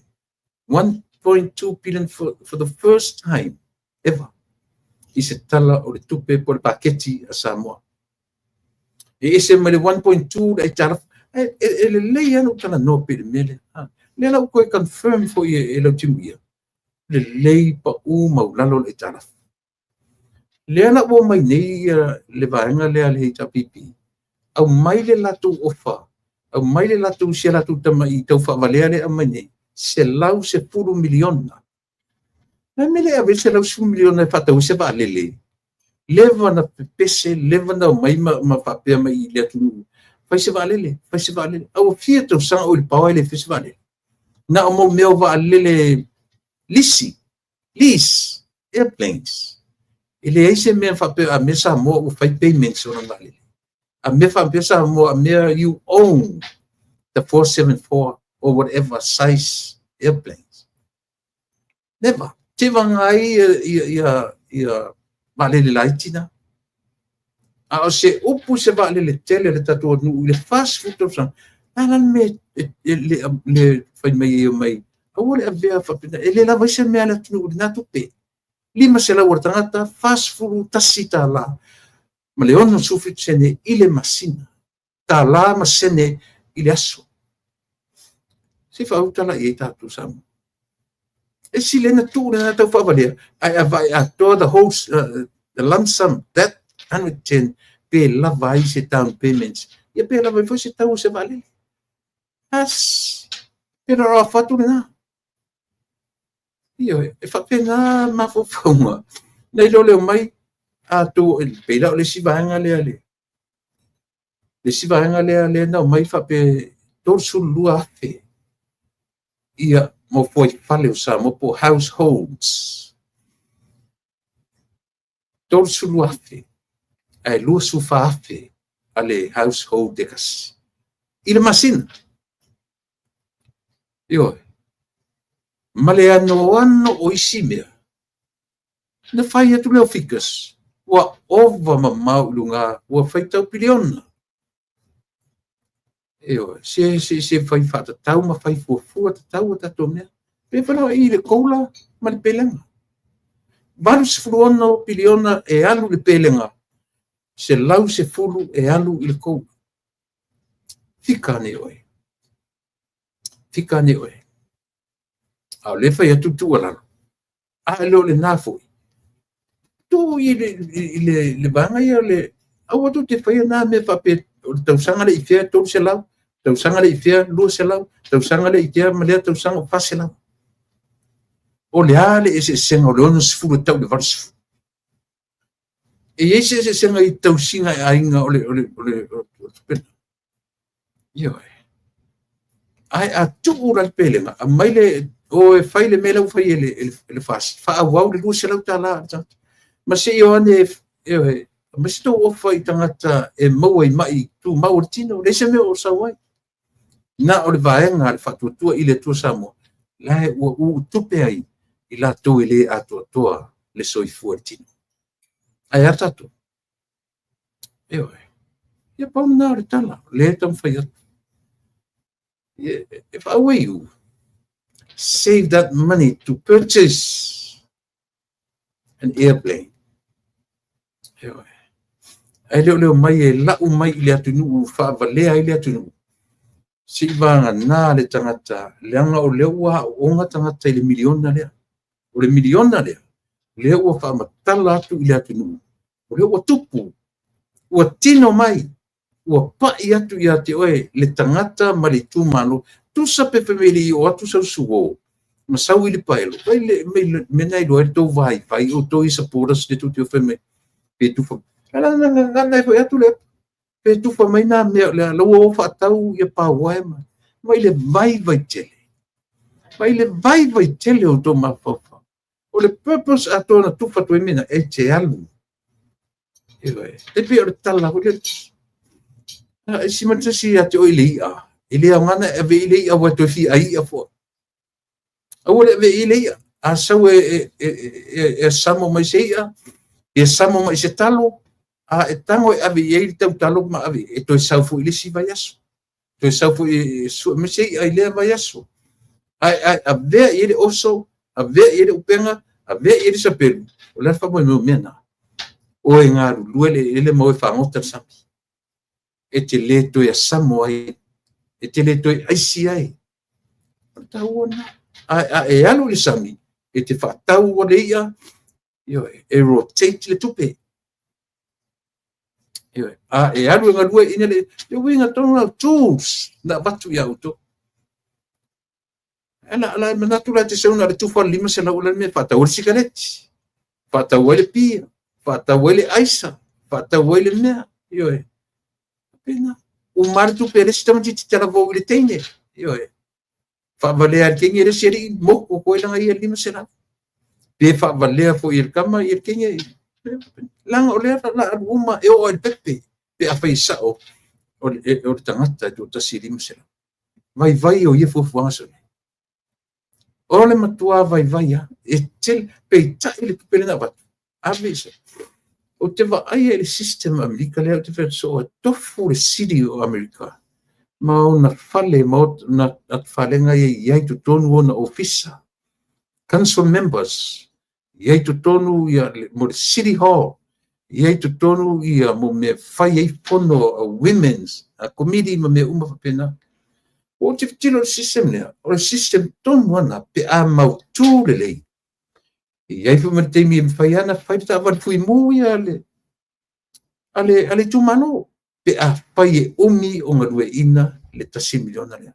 1.2 billion for the first time ever i se Tala o le Tupe po le paketi a Samoa. E ese mai le 1.2 le aitalafu. E lelei lava lou talanoa pei le mea lea. Lea la ua toe confirm foi e Lautimuia, lelei pau maulalo le aitalafu. Lea la ua omai nei le vaega lea a le HRPP, aumai le latou offer, aumai le latou si a latou tamai tau faavalea lea aumai nei, 110 miliona. Na mea le ave 110 miliona e faatau ai se vaalele? Leva na pepese, leva na omai ma faapea mai i le atunuu, fai se vaalele, fai se vaalele. A ua fia tausaga o i le power e le fai se vaalele. Na o mau mea o vaalele lisi, lease. airplanes. E leai se mea faapea a mea Samoa ua fai payments o lana vaalele. A mea faapea Samoa, a mea you own the 474 or whatever size airplanes. Never. Tevaga ai ia vaalele laiti na. A o se upu se vaalele tele a le tatou atunuu i le 40 tausaga, a la le mea le fai mai ai mai, aua le avea faapena, e le lava ai se mea a le atunuu i lena tupe. 500 o le tagata, $41 ma le 67 sene i le masina. Tala ma sene i le aso. Se i faauta la i ai tatou Samoa. E sili na tuu lena tau faavalea, ae avae atoa the whole, the lump sum, that 110, pe lava ai se down payments. Ia pe lava ai foi se tau o se vaalele. As, pe raro fatu lena. Ioe, e faapena mafaufauga. Nai lo leo mai, a tu, pei la o le isi vaega lea le isi vaega lea lea na aumai faapea 32,000 ia mo fuaifale o Samoa po o households. 32,000 ae 24,000 a le household e tasi i le masina. Ioe. Ma le anoano o isi mea, na fai atu lea o figures, ua ova mamao i luga, ua faitau piliona. Ioe, se fai faatatau ma fai fuafua tatau a tatou mea. Pe whanau i le koula ma le pelega. 86 piliona e alu i le pelega, 110 e alu i le koula. Fika ane oe. Fika ane oe. A o le fai atu tuualalo, a e le o lena foi, tuu i le vaega ia le, aua tou te faia na mea faapea, o le tausaga le i fea 300, tausaga le i fea 200, tausaga le i fea ma lea tausaga 400. O le a le eseesega o le 60 e tau i le 80. E i ai se eseesega i tausiga e aiga o le tupe. Ioe. Ae a tuu la le pelega, aumai le, o e fai le mea lea ua fai e le FAST, faaauau le $200 a le tagata. Ma se i o ane, ioe, aumai se tou ofa i tagata e maua i mai tumau o le tino, leai se mea o sau ai. Na o le vaega a le Faatuatua i le Atua Samoa, la e ua uutupe ai i latou e le atoatoa le soifua i le tino. Ae a tatou? Ioe. Ia pau lena o le tala, lea e taumafai atu. If I were you, save that money to purchase an airplane. Ioe. Ae le o leo mai e lau mai i le atunuu, faavalea ai le atunuu. Se i vagana le tagata, leaga o lea ua aooga tagata i le miliona lea. O le miliona lea, lea ua faamatala atu i le atunuu. O lea ua tupu, ua tino mai, ua pai atu ia te oe le tagata ma le itumalo. Tusa pe famili o atu sau suo, ma sau i le paelo. Vai le mea na iloa ai le tou vaivai, o tou i supporters le tou te fai mai, pe tufa. Ala na na foi atu le pe tufa mai nā mea le la ua faatau ia pauae ma mai le vaivai tele. Mai le vaivai tele o tou mafaufau. O le purpose atoa na tufa atu ai mea na, e te alu. Ioe. E pei o le tala foi lea. E si ma tasi ia te oe i le i'a. E le aoga na e ave i le i'a ua toe fia ai i'a foi. Aua le ave i le i'a. A sau e samo mai se i'a, e samo mai se talo, a e tango e ave i ai le tautalo ma ave, e toe sau foi i le isi vaiaso. Toe sau foi e sue mai se i'a i lea vaiaso. Ae avea i ai le oso, avea i ai le upega, avea i ai le sapelu, o le a le faamoemoe o mea na. O e galulue le eleele ma o e fagota le sami. E te le toe asamo ai, e te le toe aisi ai. O le taua lena. A e alu i le sami, e te faatau le i'a, ioe, e rotate le tupe. Ioe, a e alu e galue ina le uiga tonu lau tools na avatu ia outou. Ala ala e manatu la te sau na le tufa le 500 la le mea faatau ai le sikareti, faatau ai le pia, faatau ai le aisa, faatau ai le mea. Ioe. Pena. Uma le tupe a le isi tamaitiiti talavou i le teine. Ioe. Faavalea le teine e le isi alii, moku atu ai lana ia 500. Pe faavalea foi e le tama ia le teine, leaga o lea o le a alu uma e oo lava i le pepe pe afai e sao o le tagata e toatasi e 500. Vaivai o ia fuafuaga sole. O le matua vaivai lava. E tele, peitai le tupe lea na avatu, ave i se... Ou te vaaia i le system a Amerika lea ou te fai atu soo, e tofu le sili o Amerika ma ona fale ma ona atufalega ia i ai totonu ona ofisa, council members, i ai totonu ia mo le city hall, i ai totonu ia mo mea fai ai fono a women's a committee ma mea uma faapena. Ua ou tilotilo i le system lea, o le system tonu lava lena pe a mautu lelei. E i ai foi ma le taimi e mafai lava ona fai le taavale fuimu ia a le itumalo pe afai e umi o galueaiina le $1 miliona lea.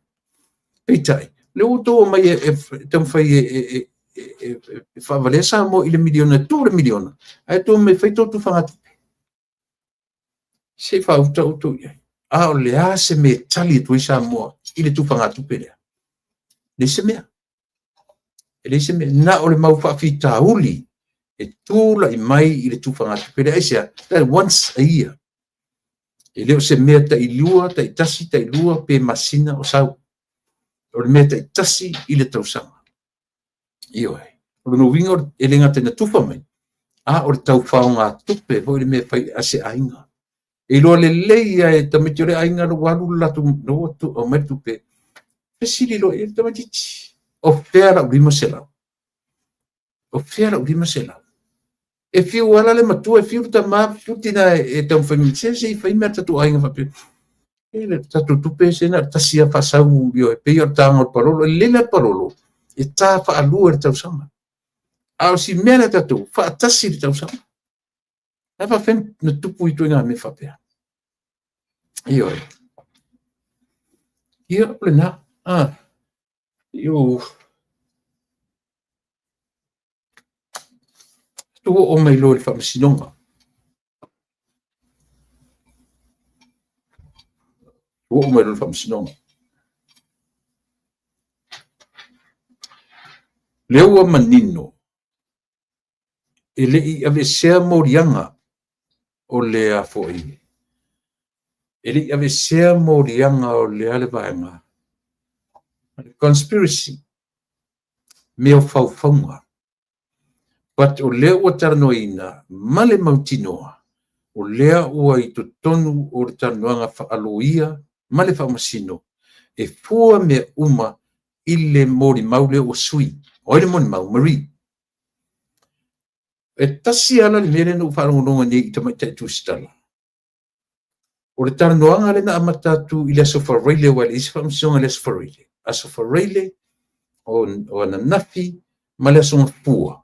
Peitai, o lea ua outou omai e taumafai e faavalea Samoa i le miliona, e tuu le miliona, ae outou omai e fai a outou tufagatupe. Se i faauta outou i ai. A o le a se mea e tali atu ai Samoa i le tufagatupe lea? Leai se mea. E leai se mea. Na o le mau faafitauli e tulai mai i le tufagatupe lea. Aisea? That once a year. E le o se mea tailua, taitasi, tailua pe masina o sau. O le mea taitasi i le tausaga. Ioe. O lona uiga e le gata ina tufa mai, a o le tau faogatupe foi le mea e fai a se aiga. E iloa lelei lava e tamaiti o le aiga ua alu le latou, ua aumai le tupe. Fesili loa i ai le tamaitiiti, o fea lau 500? O fea lau 500? E fiu ala le matua, e fiu le tama, fiu le tina e taumafai mai, se se i fai mea a le tatou aiga faapea. E le tatou tupe se na o le tasi lava faasau, ioe, pei o le taga o le palolo. E lelei la le palolo, e ta faalua i le tausaga. A o si mea lea tatou, faatasi i le tausaga. Ae faafefea na tupu ituaiga mea faapea? Ioe. Ia, o lena. Ah, io. Tu oo mai loa i le faamasinoga. Tu oo mai loa i le faamasinoga. Lea ua manino e le i aveesea moliaga o le a foi, e le i aveesea moliaga o le a le vaega, conspiracy, mea o faufauga. But o lea ua talanoaina ma le mautinoa, o lea ua i totonu o le talanoaga faaloia ma le faamasino, e fua mea uma i le molimau lea ua sui. O ai le molimau? Marie. E tasi lava la le mea lea na ou faalogologo ai nei i Tamaitai Tusitala. O le talanoaga lea na amata atu i le Aso Faraile, aua e leai se faamasinoga i le Aso Faraile. Aso Faraile, o ananafi ma le Aso Gafua.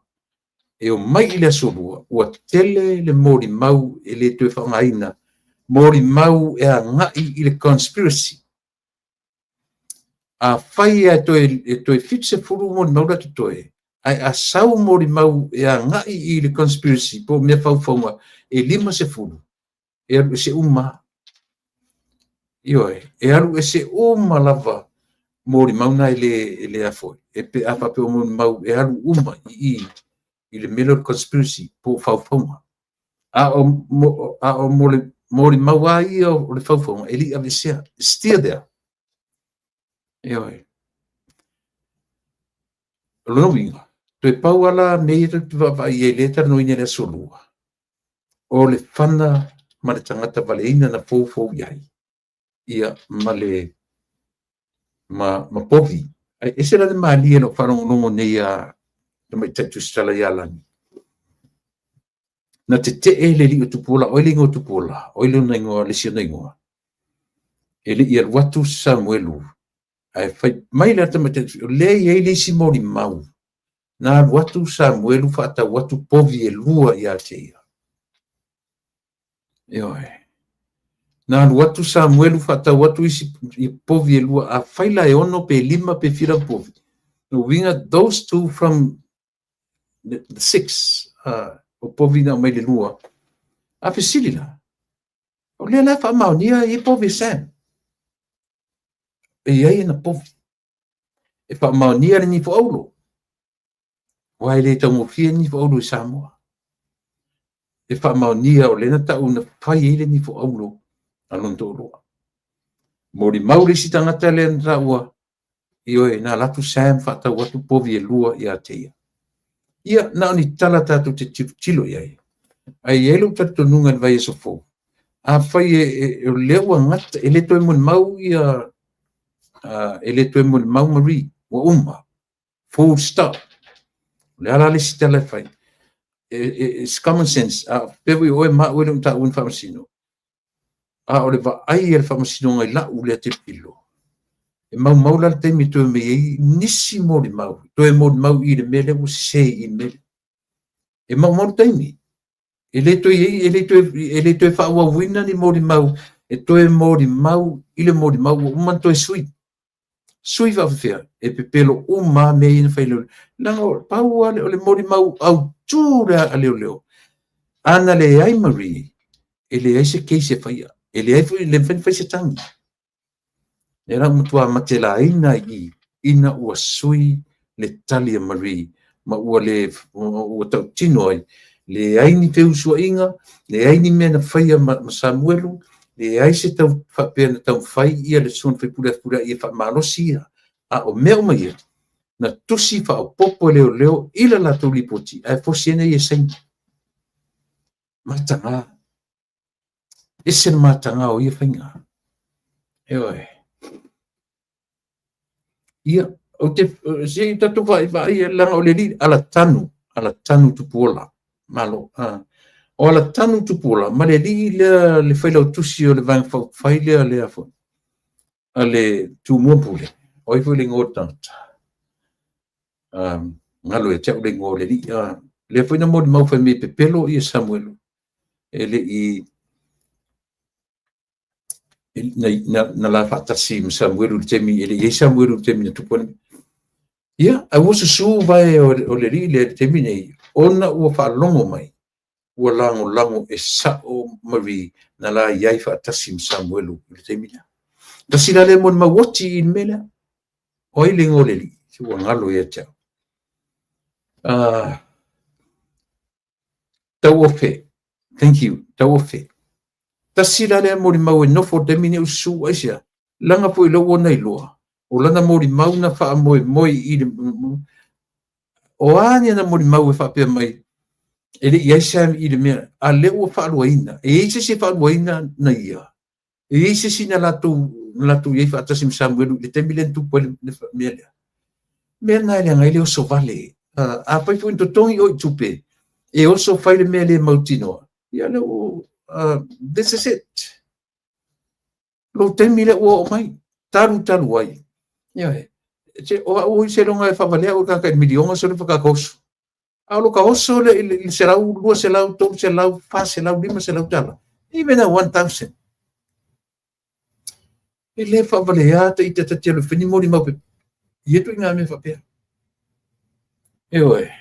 E omai i le Aso Lua, ua tele le molimau e le toe faaaogaina, molimau e agai i le conspiracy. Afai e toe 70 molimau la totoe, ae a sau molimau e agai i le conspiracy po o mea faufauga e 50, e alu ese uma. Ioe, e alu ese uma lava molimau na e le a foi. E pe a faapea o molimau e alu uma i i i le mea lea o le conspiracy po o faufauga. A o molimau lava ia o le faufauga e le i aveesea. It's still there. Ioe. O lona uiga, toe pau lava la mea ia tatou te vaavaai i ai lea e talanoaina i le Aso Lua, o le fana ma le tagata valeina na foufou i ai, ia, ma le ma povi. Ae ese la le malie i lau faalogologo nei a Tamaitai Tusitala ia Lani. Na tetee le alii o Tupuola, o ai le igoa o Tupuola? O ai lona igoa, le isi ona igoa? E le i alu atu Samuelu, ae fai mai le tamaitai, o lea e i ai le isi molimau. Na alu atu Samuelu faatau atu povi e lua ia te ia. Ioe. Na alu atu Samuelu faatau atu isi povi e lua, afai la e 6 pe 5 pe fira povi. No uiga, those two from the 6, o povi na aumai le lua. A fesili la, o lea la e faamaonia e i ai povi e Sam. E i ai ana povi. E faamaonia le nifo aulo. Aua e le taugofie le nifo auro i Samoa. E faamaonia o lea na tau na fai ai le nifo auro a lona toalua. Molimau le isi tagata lea na taua, ioe, na alu atu Sam faatau atu povi e lua ia te ia. Ia, na o ni tala tatou te tilotilo i ai. Ae i ai lou talitonuga i le vaiaso fou, afai o lea ua gata, e le toe molimau ia, e le toe molimau Marie, ua uma, full stop. O le a la le isi tala e fai? It's common sense. A faapea foi o oe ma au e le o taua ni faamasino, a o le vaai a le faamasinoga i lau lea tilotilo, e maumau la le taimi e toe omai ai nisi molimau, toe molimau i le mea lea ua sese i le mea lea. E maumau le taimi. E le toe i ai, e le toe faaauauina ni molimau e toe molimau i le molimau ua uma ona toe sui. Sui faapefea, e pepelo uma lava mea ia na fai e leoleo. Leaga pau lava o le molimau autu lea a leoleo, a na leai Marie, e leai se case e faia. E leai foi, e le mafai ona fai se tagi. Lea la ua matua matelaina ai i i, ina ua sui le tali a Marie ma ua le ua tautino ai, leai ni feusuaiga, leai ni mea na faia ma Samuelu, leai se tau faapea na taumafai ia le Susuga i le Sui Usufono a Fepuleai e faamalosi ia, a o mea uma ia, na tusi faaopoopo e leoleo i le latou lipoti ae fosi ai na ia saini. Mataga. Ese le mataga o ia faiga. Ioe. Ia, ou te, se i tatou vaai, leaga o le alii Alatanu, Alatanu Tupuola. Malo. O Alatanu Tupuola, ma le alii lea, le failautusi o le Vaega Faaupufai lea, lea foi, a le Tumua Pule. O ai foi le igoa o le tagata? Galo ia te au le igoa o le alii. Lea foi na molimau fai mai e pepelo ia Samuelu. E le i na la faatasi ma Samuelu i le taimi, e le i i ai Samuelu i le taimi na tupu ai. Ia, ae ua susu vae o le alii lea i le taimi nei, ona ua faalogo mai, ua lagolago e sao Marie na la i ai faatasi ma Samuelu i le taimi lea. Tasi la lea molimau oti i le mea lea. O ai le igoa o le alii? Se ua galo ia te au. Tauofe. Thank you. Tauofe. Tasi la lea molimau e nofo i le taimi nei o susu aisea? Leaga foi lea ua ona iloa, o lana molimau na faamoemoe i le o a ni ana molimau e faapea mai e le i i ai Sam i le mea, a lea ua faaluaina. E i ai se isi e faaluaina na ia? E i ai se isi na latou i ai faatasi ma Samuelu i le taimi lea na tupu ai le mea lea? Mea lena e leaga ai le oso vale. Afai foi na totogi oe i tupe e oso fai le mea le mautinoa, ia lea ua, this is it. Lou taimi lea ua oo mai, talu talu ai. Ioe, o au seiloga e faavalea au e le tagata i le miliona seiloga faatoa oso. A o lo ka oso lea i le 100, 200, 300, 400, 500 tala, even a 1000. E le faavalea ta ita ta te alu e fai ni molimau pe ia ituaiga mea faapea. Ioe.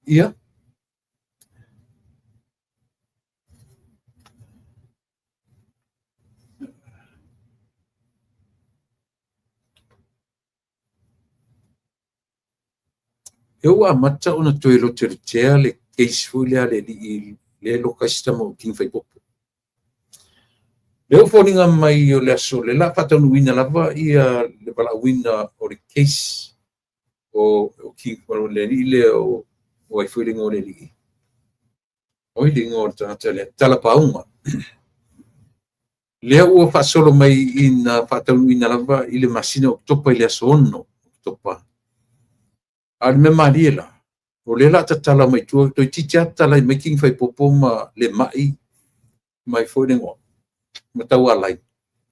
Ia. E ua amata ona toe lotelotea le case foi lea a le alii lea e loka ai si tama o King Faipopo. Lea ua foliga mai o le aso lea o le a faataunuuina lava ia le valaauina o le case o King, o le alii lea o ai foi le igoa o le alii. O ai le igoa o le tagata lea? Talapauga. Lea ua faasolo mai ina faataunuuina lava i le masina o Oketopa i le aso 6 o Oketopa. A o le mea malie la, o lea o le a tatala mai tua, toeitiiti lava tatala mai King Faipopo ma Lemai mai foi le igoa, ma Taualai.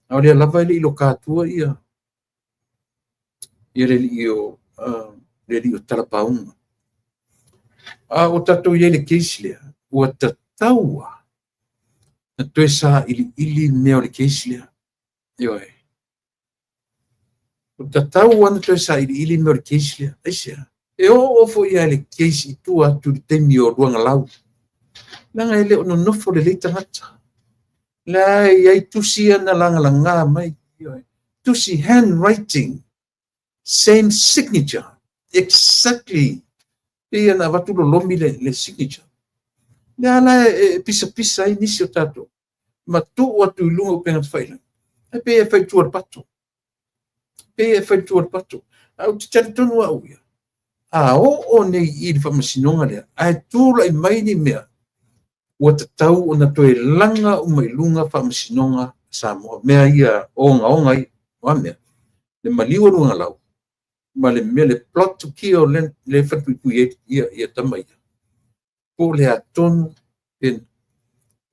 A o lea lava e le i loka atua ia le alii o le alii o Talapauga. A o tatou i ai i le case lea, ua tatau lava na toe sailiili mea o le case lea. Ioe. Ua tatau lava na toe sailiili mea o le case lea. Aisea? E oo foi lava i le case i tua atu i le taimi o Luagalau. Leaga e le o nonofo lelei tagata. La e i ai tusi ia na lagalaga mai. Ioe. Tusi handwriting, same signature, exactly. Pei na avatu lolomi le signature. Le ala e pisapisa ai nisi o tatou ma tuu atu i luga o upega tafailagi. Ae pei e fai i tua o le pato. Pei e fai i tua o le pato. Ae ou te talitonu au ia, a oo nei i le faamasinoga lea, ae tulai mai ni mea, ua tatau ona toe laga uma i luga faamasinoga a Samoa. Mea ia ogaoga ia, o a mea? Le maliu o luga lau, ma le mea le plot to kill le falepuipui ai ia tama ia. Po o le a tonu,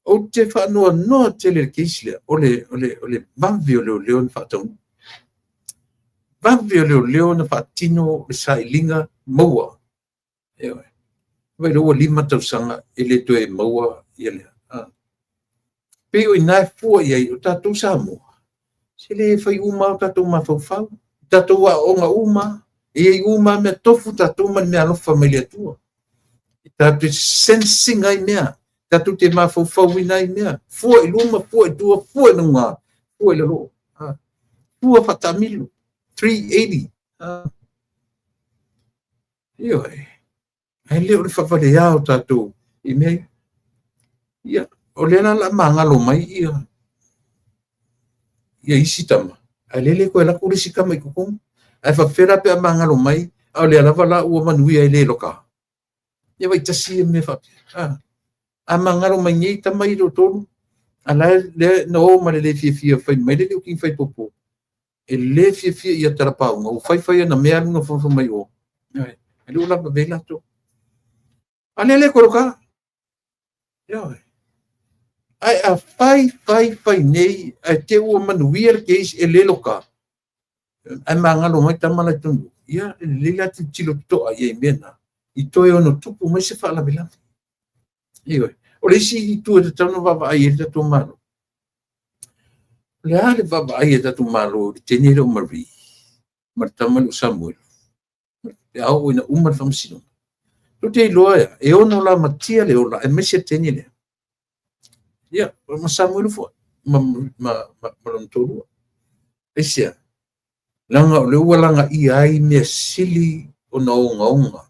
ou te faanoanoa tele i le case lea, o le vave o leoleo na faataunuu. Vave o leoleo na faatino le sailiga maua. Vai ua 5 tausaga e le toe maua ia lea. Pei o ina e fua i ai o tatou Samoa. Se le fai uma o tatou mafaufau, tatou aoaoga uma, e i ai uma mea tofu tatou ma le mea alofa mai le Atua. E tatou te sensing ai mea, tatou te mafaufauina ai mea, fua i luma, fua i tua, fua i luga, fua i lalo. Fua faataamilo, 380. Ioe. Ae le o le faavalea o tatou i mea ia. O lea la o le a magalo mai ia isi tama, ae lele koe alu atu le isi tama i totonu. Ae faapefea la pe a magalo mai, a o lea lava la ua manuia e le loka. Ia vai tasi ia mea faapea. A magalo mai nei tama i toatolu, a la e na o ma le le fiafia fai mai le liuki fai popo. E le fiafia ia talapauga, ua fai fai ana mea alu nofonofo mai o. E le o lava vei latou. A lea le koloka. Ioe. Ae a fai fai fai nei, ae te ua manuia le case e le loka. Ae magalo mai tama la i tonu. Ia, e lelei la tilotilo totoa i ai mea na. I toe ono tupu mai se faalavelave. Ioe. O le isi itu e tatau ona vaavaai ai le tatou Malo. O le a le vaavaai a le tatou Malo i le teine lea o Marie ma le tama lea o Samuel. Pe a oo ina uma le faamasinoga. Tou te iloa ea, e ono lamatia le ola aemaise le teine lea. Ia, ma Samuel foi, ma lona toalua. Aisea, leaga o lea ua lagaia ai mea sili ona ogaoga.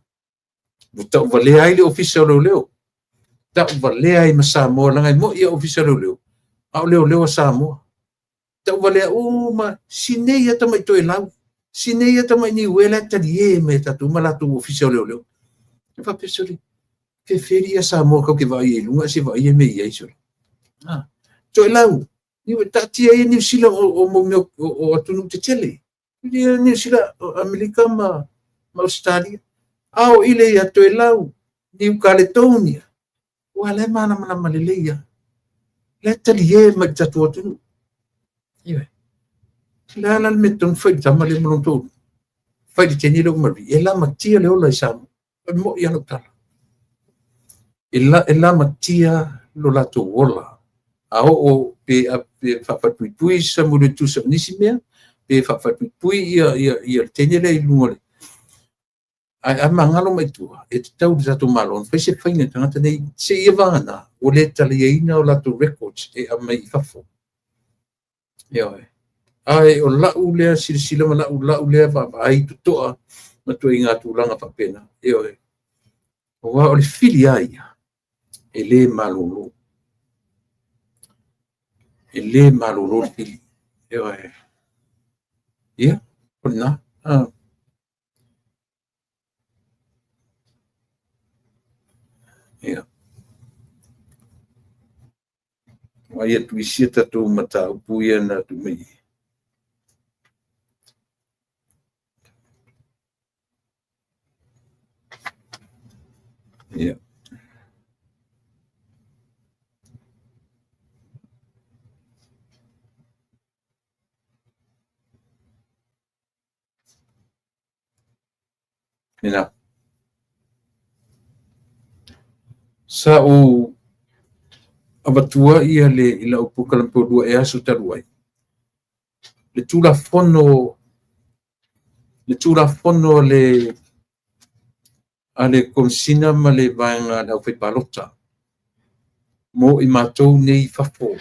Ua tauvalea ai le ofisa o leoleo. Tauvalea ai ma Samoa, leaga e moi ia ofisa o leoleo, a o leoleo a Samoa. Tauvalea uma, sinei ia tamai Toelau, sinei ia tamai Niue la e talie mai tatou ma latou ofisa o leoleo. E faapea sole, feferi ia Samoa kau ke vaai i luga, se vaai e me i ai sole. Toelau, Niue, taatia ia Niu Sila o mau mea o atunuu tetele. Ia Niu Sila, o Amerika ma Australia. A o ile ia Toelau, Niu Kaletonia. Ua le malamalama lelei ia. Le talie mai tatou atunuu. Ioe. Le ala le mea tonu fai le tama le ma lona toalua. Fai le teine lea o Marie. E lamatia le ola i Samoa. E moi ia lau tala. E lamatia lo latou ola. A oo pe faafalepuipui Samuel e tusa o nisi mea, pe faafalepuipui ia le teine lea i luga le. Ae a magalo mai tua, e tatau le tatou Malo ona fai se faiga i tagata nei, se ia vagana, ua le taliaina o latou records e aumai i fafo. Ioe. Ae o lau lea silasila ma lau lea vaavaai totoa ma ituaiga tulaga faapena. Ioe. Aua o le fili a ia, e le malolo. E le malolo le fili. Ioe. Ia, o lena. Ia. Vai atu isi tatou mataupu ia na atu mai. Ia. Ina. Sa ou avatua ia le i lau polokalame po o lua ea aso talu ai. Le Tulafono a le Komesina ma le vaega a le aufaipalota mo i matou nei i fafo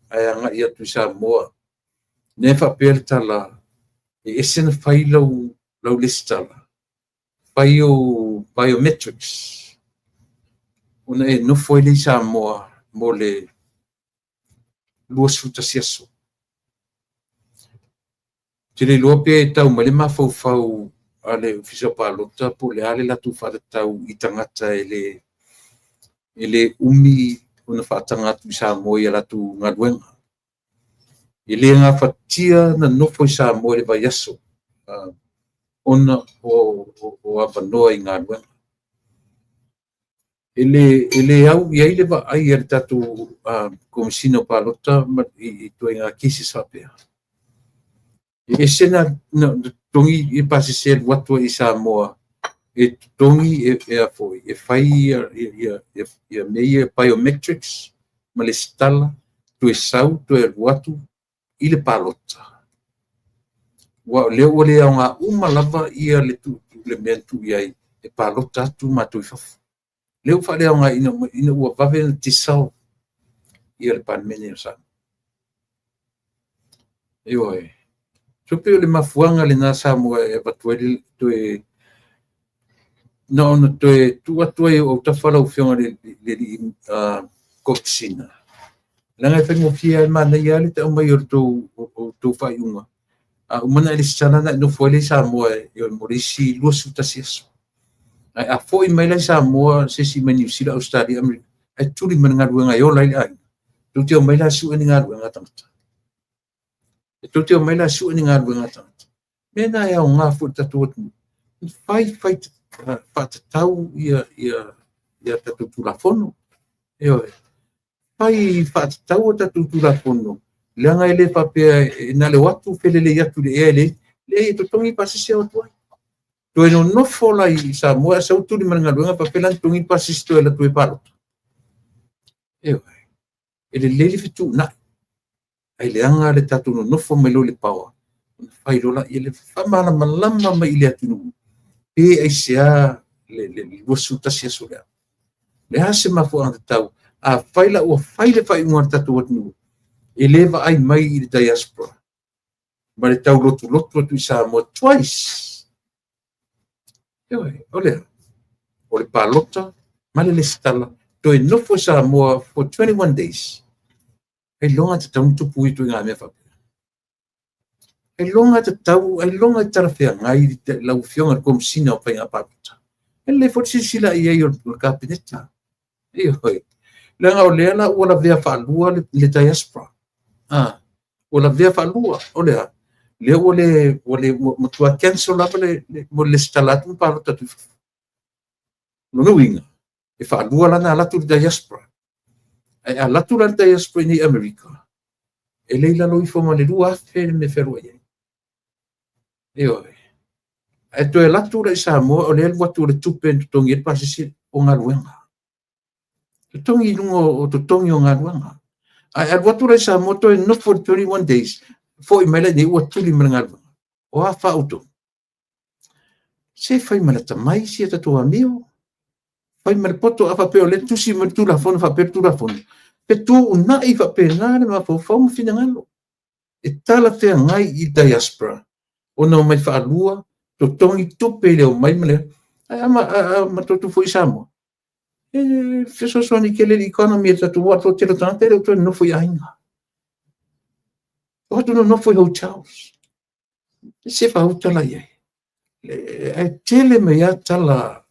ae agai atu i Samoa. Lea e faapea le tala, e ese ona fai lau lesitala, fai ou biometrics, ona e nofo ai lea i Samoa mo le 21 aso. Ou te le iloa pe tau mai le mafaufau a le Ofisa o Palota po o le a le latou faatatau i tagata e le umi ona faataga atu i Samoa i a latou galuega. E le gafatia ona nofo i Samoa i le vaiaso ona o avanoa i galuega. E le au i ai le vaai a le tatou Komesina o Palota i ituaiga cases faapea. E ese ona totogi pasese e alu atu ai i Samoa, e totogi e fai ia mea ia biometrics ma lesitala, toe sau toe alu atu i le palota. Aua o lea ua le aoga uma lava ia le mea na tuu i ai e palota atu matou i fafo. O lea ua faaleaogaina ina ua vave ona dissolve ia le Palemene o Samoa. Ioe. So pei o le mafuaaga lena Samoa e avatu ai le toe na ona toe tuu atu ai i ou autafa lau Afioga i le Komesina, leaga e faigofie lava, e manaia lava le aumai o le tou faaiuga, a uma ona e resitala ona e nofo ai lea i Samoa mo le isi 21 aso. Ae a foi mai la i Samoa se isi mai Niu Sila, Ausetalia, Amerika, ae tuli ma le galuega e ola ai le aiga, tou te omai la e sue ni galuega a tagata. E tou te omai la e sue ni galuega a tagata. Mea na e aoga foi i le tatou atunuu, fai fai faatatau ia tatou Tulafono. Ioe. Fai faatatau a tatou Tulafono, leaga e le faapea e na o le o atu felelei atu i le ea e leai. Leai, e totogi pasese e o atu ai. Toe nonofo la i Samoa ae sau tuli ma le galuega faapea la ona totogi le pasese toe alu atu ai e palota. Ioe. E lelei le fetuunai, ae leaga le tatou nonofo mai loa i le power, ona fai loa lea, faamalamalama mai i le atunuu pe aisea le 21 aso lea. Le a se mafuaaga tatau? Afai la ua fai le faaiuga a le tatou atunuu e le vaai mai i le diaspora ma le taulotulotu atu i Samoa twice. Ioe, o le a? O le palota ma le lesitala, toe nofo i Samoa for 21 days. Ailoga e tatau ona tupu ia ituaiga mea faapea. Ailoga e tatau, ailoga e talafeagai lau Afioga i le Komesina o Faiga Palota. E lelei foi le silasila i ai o le Kapeneta. Ioe. Leaga o lea la ua lavea faalua le diaspora. Ah, ua lavea faalua. O le a? Lea ua matua cancel lava le mo le lesitala atu ma palota atu i fafo. Lona uiga, e faalua la ona alu atu le diaspora. Ae a alu atu la le diaspora i nei Amerika, e le i lalo ifo ma le 2,000 le mea e fealuai ai. Ioe. Ae toe alu atu la i Samoa, o le alu atu o le tupe e totogi ai le pasese o galuega. Totogi i luga o totogi o galuega. Ae alu atu la i Samoa toe nofo i le 21 days, foi mai la i inei ua tuli ma le galuega. O a fa outou? Se fai ma le atamai si a tatou amio. Fai ma le poto, a faapea o lea e tusi mai le Tulafono faapea le Tulafono, fetuunai faapena le mafaufau ma finagalo. E talafeagai i diaspora ona omai faalua, totogi tupe i le omai ma le... Ae a matou foi i Samoa, e fesoasoani tele i le economy a le tatou aua o le toatele o tagata e le o toe nonofo i aiga. O atu nonofo i hotels. Se faautala i ai. Ae tele mai lava tala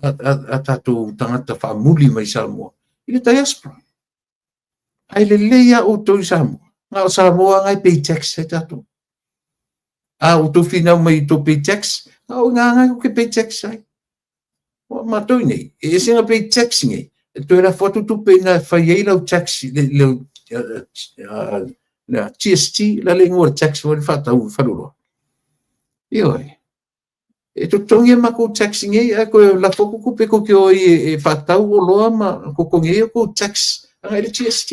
a tatou tagata faamuli mai Samoa i le diaspora. Ae lelei lava outou i Samoa. Na o Samoa lava e pay tax ai tatou. A outou finau mai i tou pay tax, a o ina lava tou te pay tax ai. O matou nei, e ese na pay tax nei, e toe lafo atu tupe ina e fai ai lau tax, le GST, la le igoa o le tax foi le faatau faleoloa. Ioe. E totogi e matou tax nei, ae toe lafo atu tupe tou te o ai e faatau oloa ma totogi ai tou tax agai le GST.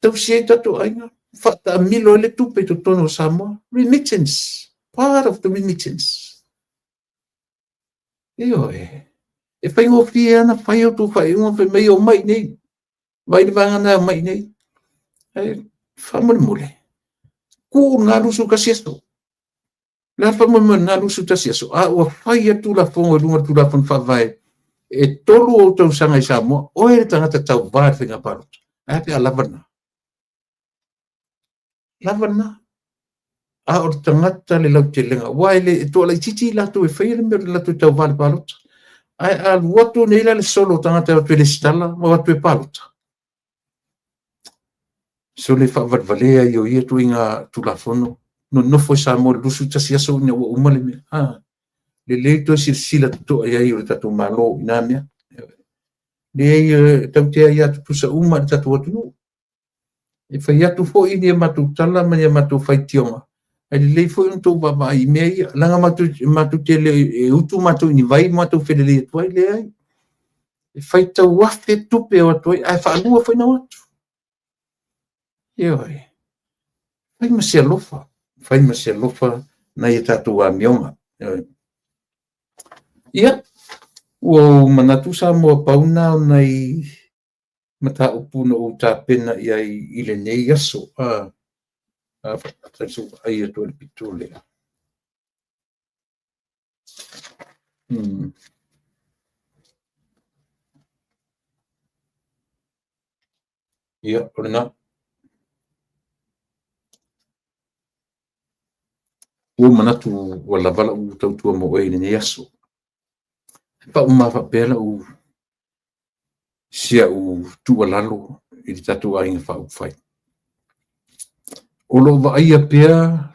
Tausi ai tatou aiga, faataamilo ai le tupe i totonu o Samoa. Remittance, part of the remittance. Ioe. E faigofie lava ona fai outou faaiuga fai mai omai i nei. Vai le vaega na omai i nei. Ae faamolemole. Tuu lena 21 aso. O le a le faamoemoe i lena 21 aso? A ua fai atu Tulafono i luga o le Tulafono Faavae, e 3 ou tausaga i Samoa, oe le tagata tauva i le faiga palota. Ae a pe a lava lena? Lava lena. A o le tagata le lautelega, aua e le toa laitiiti i latou e faia le mea o le latou tauva i le palota. Ae a alu atu nei la le solo o tagata e o atu e resitala ma o atu e palota, sole faavalevalea ia o ia ituaiga Tulafono, nonofo i Samoa i le 21 aso ina ua uma le mea. Lelei toe silasila totoa i ai o le tatou Malo i na mea. Leai, tatou te aia tutusa uma i le tatou atunuu. E fai atu foi ni a matou tala ma ni a matou faitioga, ae lelei foi ona outou vaavaai i mea ia, leaga matou te le i utu matou i ni vai matou felelei atu ai, leai. E faitau afe tupe e o atu ai, ae faalua foi ona o atu. Ioe. Fai ma se alofa, fai ma se alofa nai a tatou amioga. Ioe. Ia, ua ou manatu Samoa pau na o nai mataupu na ou tapena i ai i lenei aso. Ai atu le pito lea. Ia, o lena. Ua ou manatu ua lava lau tautua mo oe i lenei aso. E faauma faapea lau si au tuualalo i le tatou aiga faaupufai. O lo o vaaia pea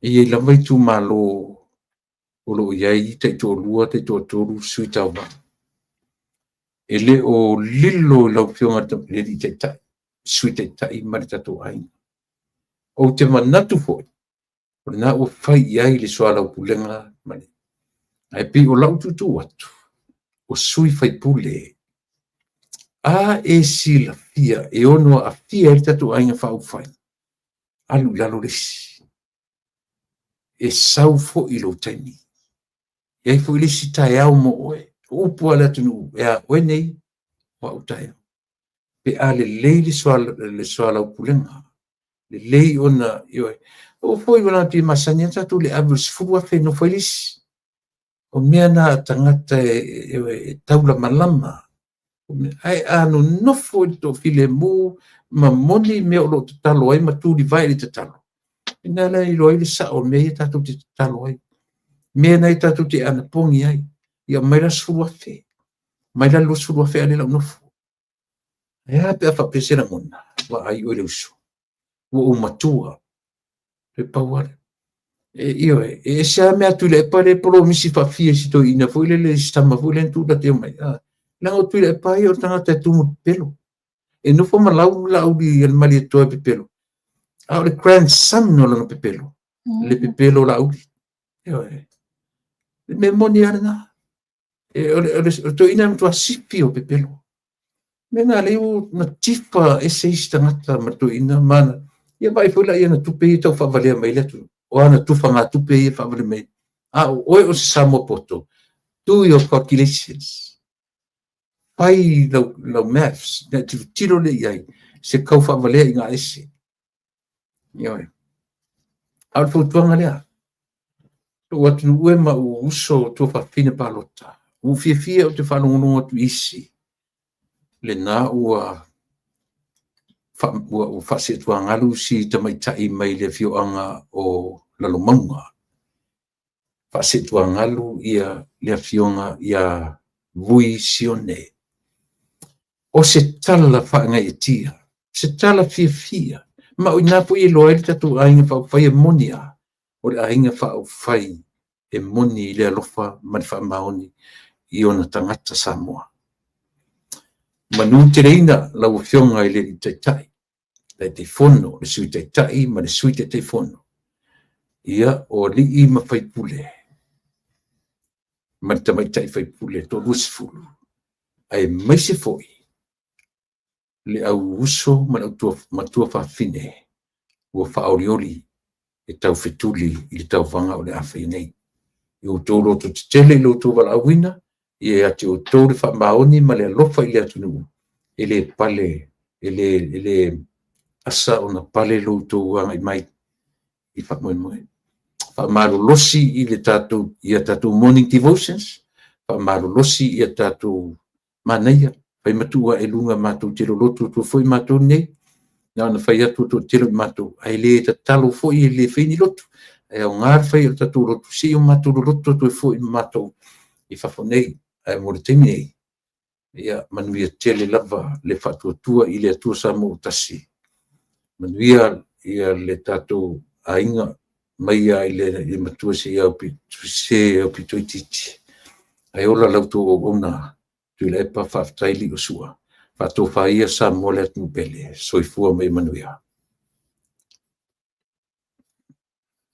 e i ai lava itumalo o lo o i ai taitoalua, taitoatolu sui tauva. E le o lilo i lau Afioga i le Alii Taitai, Sui Taitai ma le tatou aiga. Ou te manatu foi, o lena ua fai i ai le soalaupulega ma le... Ae pei o lau tuutuu atu, o sui faipule, a e silafia e ono aafia ai le tatou aiga faaupufai, alu i lalo le isi. E sau foi lou taimi. E i ai foi le isi taeao mo oe. O upu a le atunuu, e a oe nei, o au taeao. Pe a lelei le soalaupulega, lelei ona, ioe. O foi wala te masani a tatou le ave o le 10,000 e nofo ai le isi. O mea na a tagata e taulamalama. Ae a nonofo i le toafilemu ma moni mea o lo o tatalo ai ma tulivae i le tatalo, ina la iloa ai le sao o mea ia tatou te tatalo ai. Mea na tatou te anapogi ai. Ia mai la 10,000, mai la 20,000 a lea lau nofo. E a pe a faapea se lagona, vaai oe le uso, ua ou matua, e pau lava lea. Ioe, e ese lava mea a Tuilaepa lea e polomisi faafia i si toeaina foi lele, i si tama foi lea na tu mai. Leaga o Tuilaepa ia o le tagata e tumu pepelo. E nofo ma lau Laauli a le Malietoa e pepelo. A o le grandson o lona pepelo, le pepelo o Laauli. Ioe. Le mea moni lava lena. O le toeaina e matua sifi o pepelo. Mea na lea ua na tifa ese isi tagata ma le toeaina ma ana. Ia vaai foi la i ana tupe ia tau faavalea mai le atunuu. O ana tufagatupe ia faavalea mai. A o oe o se Samoa poto, do your calculations. Fai lau maths, na tilotilo lea i ai, se kau faavalea i ngā ese. Ioe. A o le fautuaga lea, lou atunuu e ma ou uso tuafafine palota, ua fiafia ou te faalogologo atu i isi, lena ua faaseetuagalu si tamaitai mai le afioaga o Lalomauga. Faaseetuagalu ia le afioga ia Vui Sione. O se tala faagaeetia, se tala fiafia, ma o ina foi e iloa ai le tatou aiga faaupufai e moni a, o le aiga faaupufai e moni i le alofa ma le faamaoni i ona tagata Samoa. Manu teleina lau Afioga i le Alii Taitai, Taitaifono, le Sui Taitai ma le Sui Taitaifono. Ia, o alii ma faipule, ma le tamaitai faipule 20, aemaise foi le au uso ma le au matua fafine ua faaolioli e taufetuli i le tauvaga o le a faia nei. I outou loto tetele i lo outou valaauina, ia ia te outou le faamaoni ma le alofa i le atunuu, e le pale, e le asa ona pale lo outou agai mai. i faamoemoe. Faamalolosi i le tatou ia tatou morning devotions, faamalolosi ia tatou manaia, fai ma tuu ae i luga matou te lolotu atu foi matou nei. Na ona fai atu o toatele o matou, ae le tatalo foi e le fai ni lotu. Ae aoga le fai o le tatou lotu, se i o matou lolotu atu ai foi ma matou i fafo nei. Ae mo le taimi nei, ia manuia tele lava le faatuatua i le Atua Samoa ua tasi. Manuia ia le tatou aiga mai lava i le matua seia aupito itiiti. Ae ola la outou auauna. Tuilaepa faafetai Liosua, faatofaia Samoa le atunuu pele. Soifua ma ia manuia.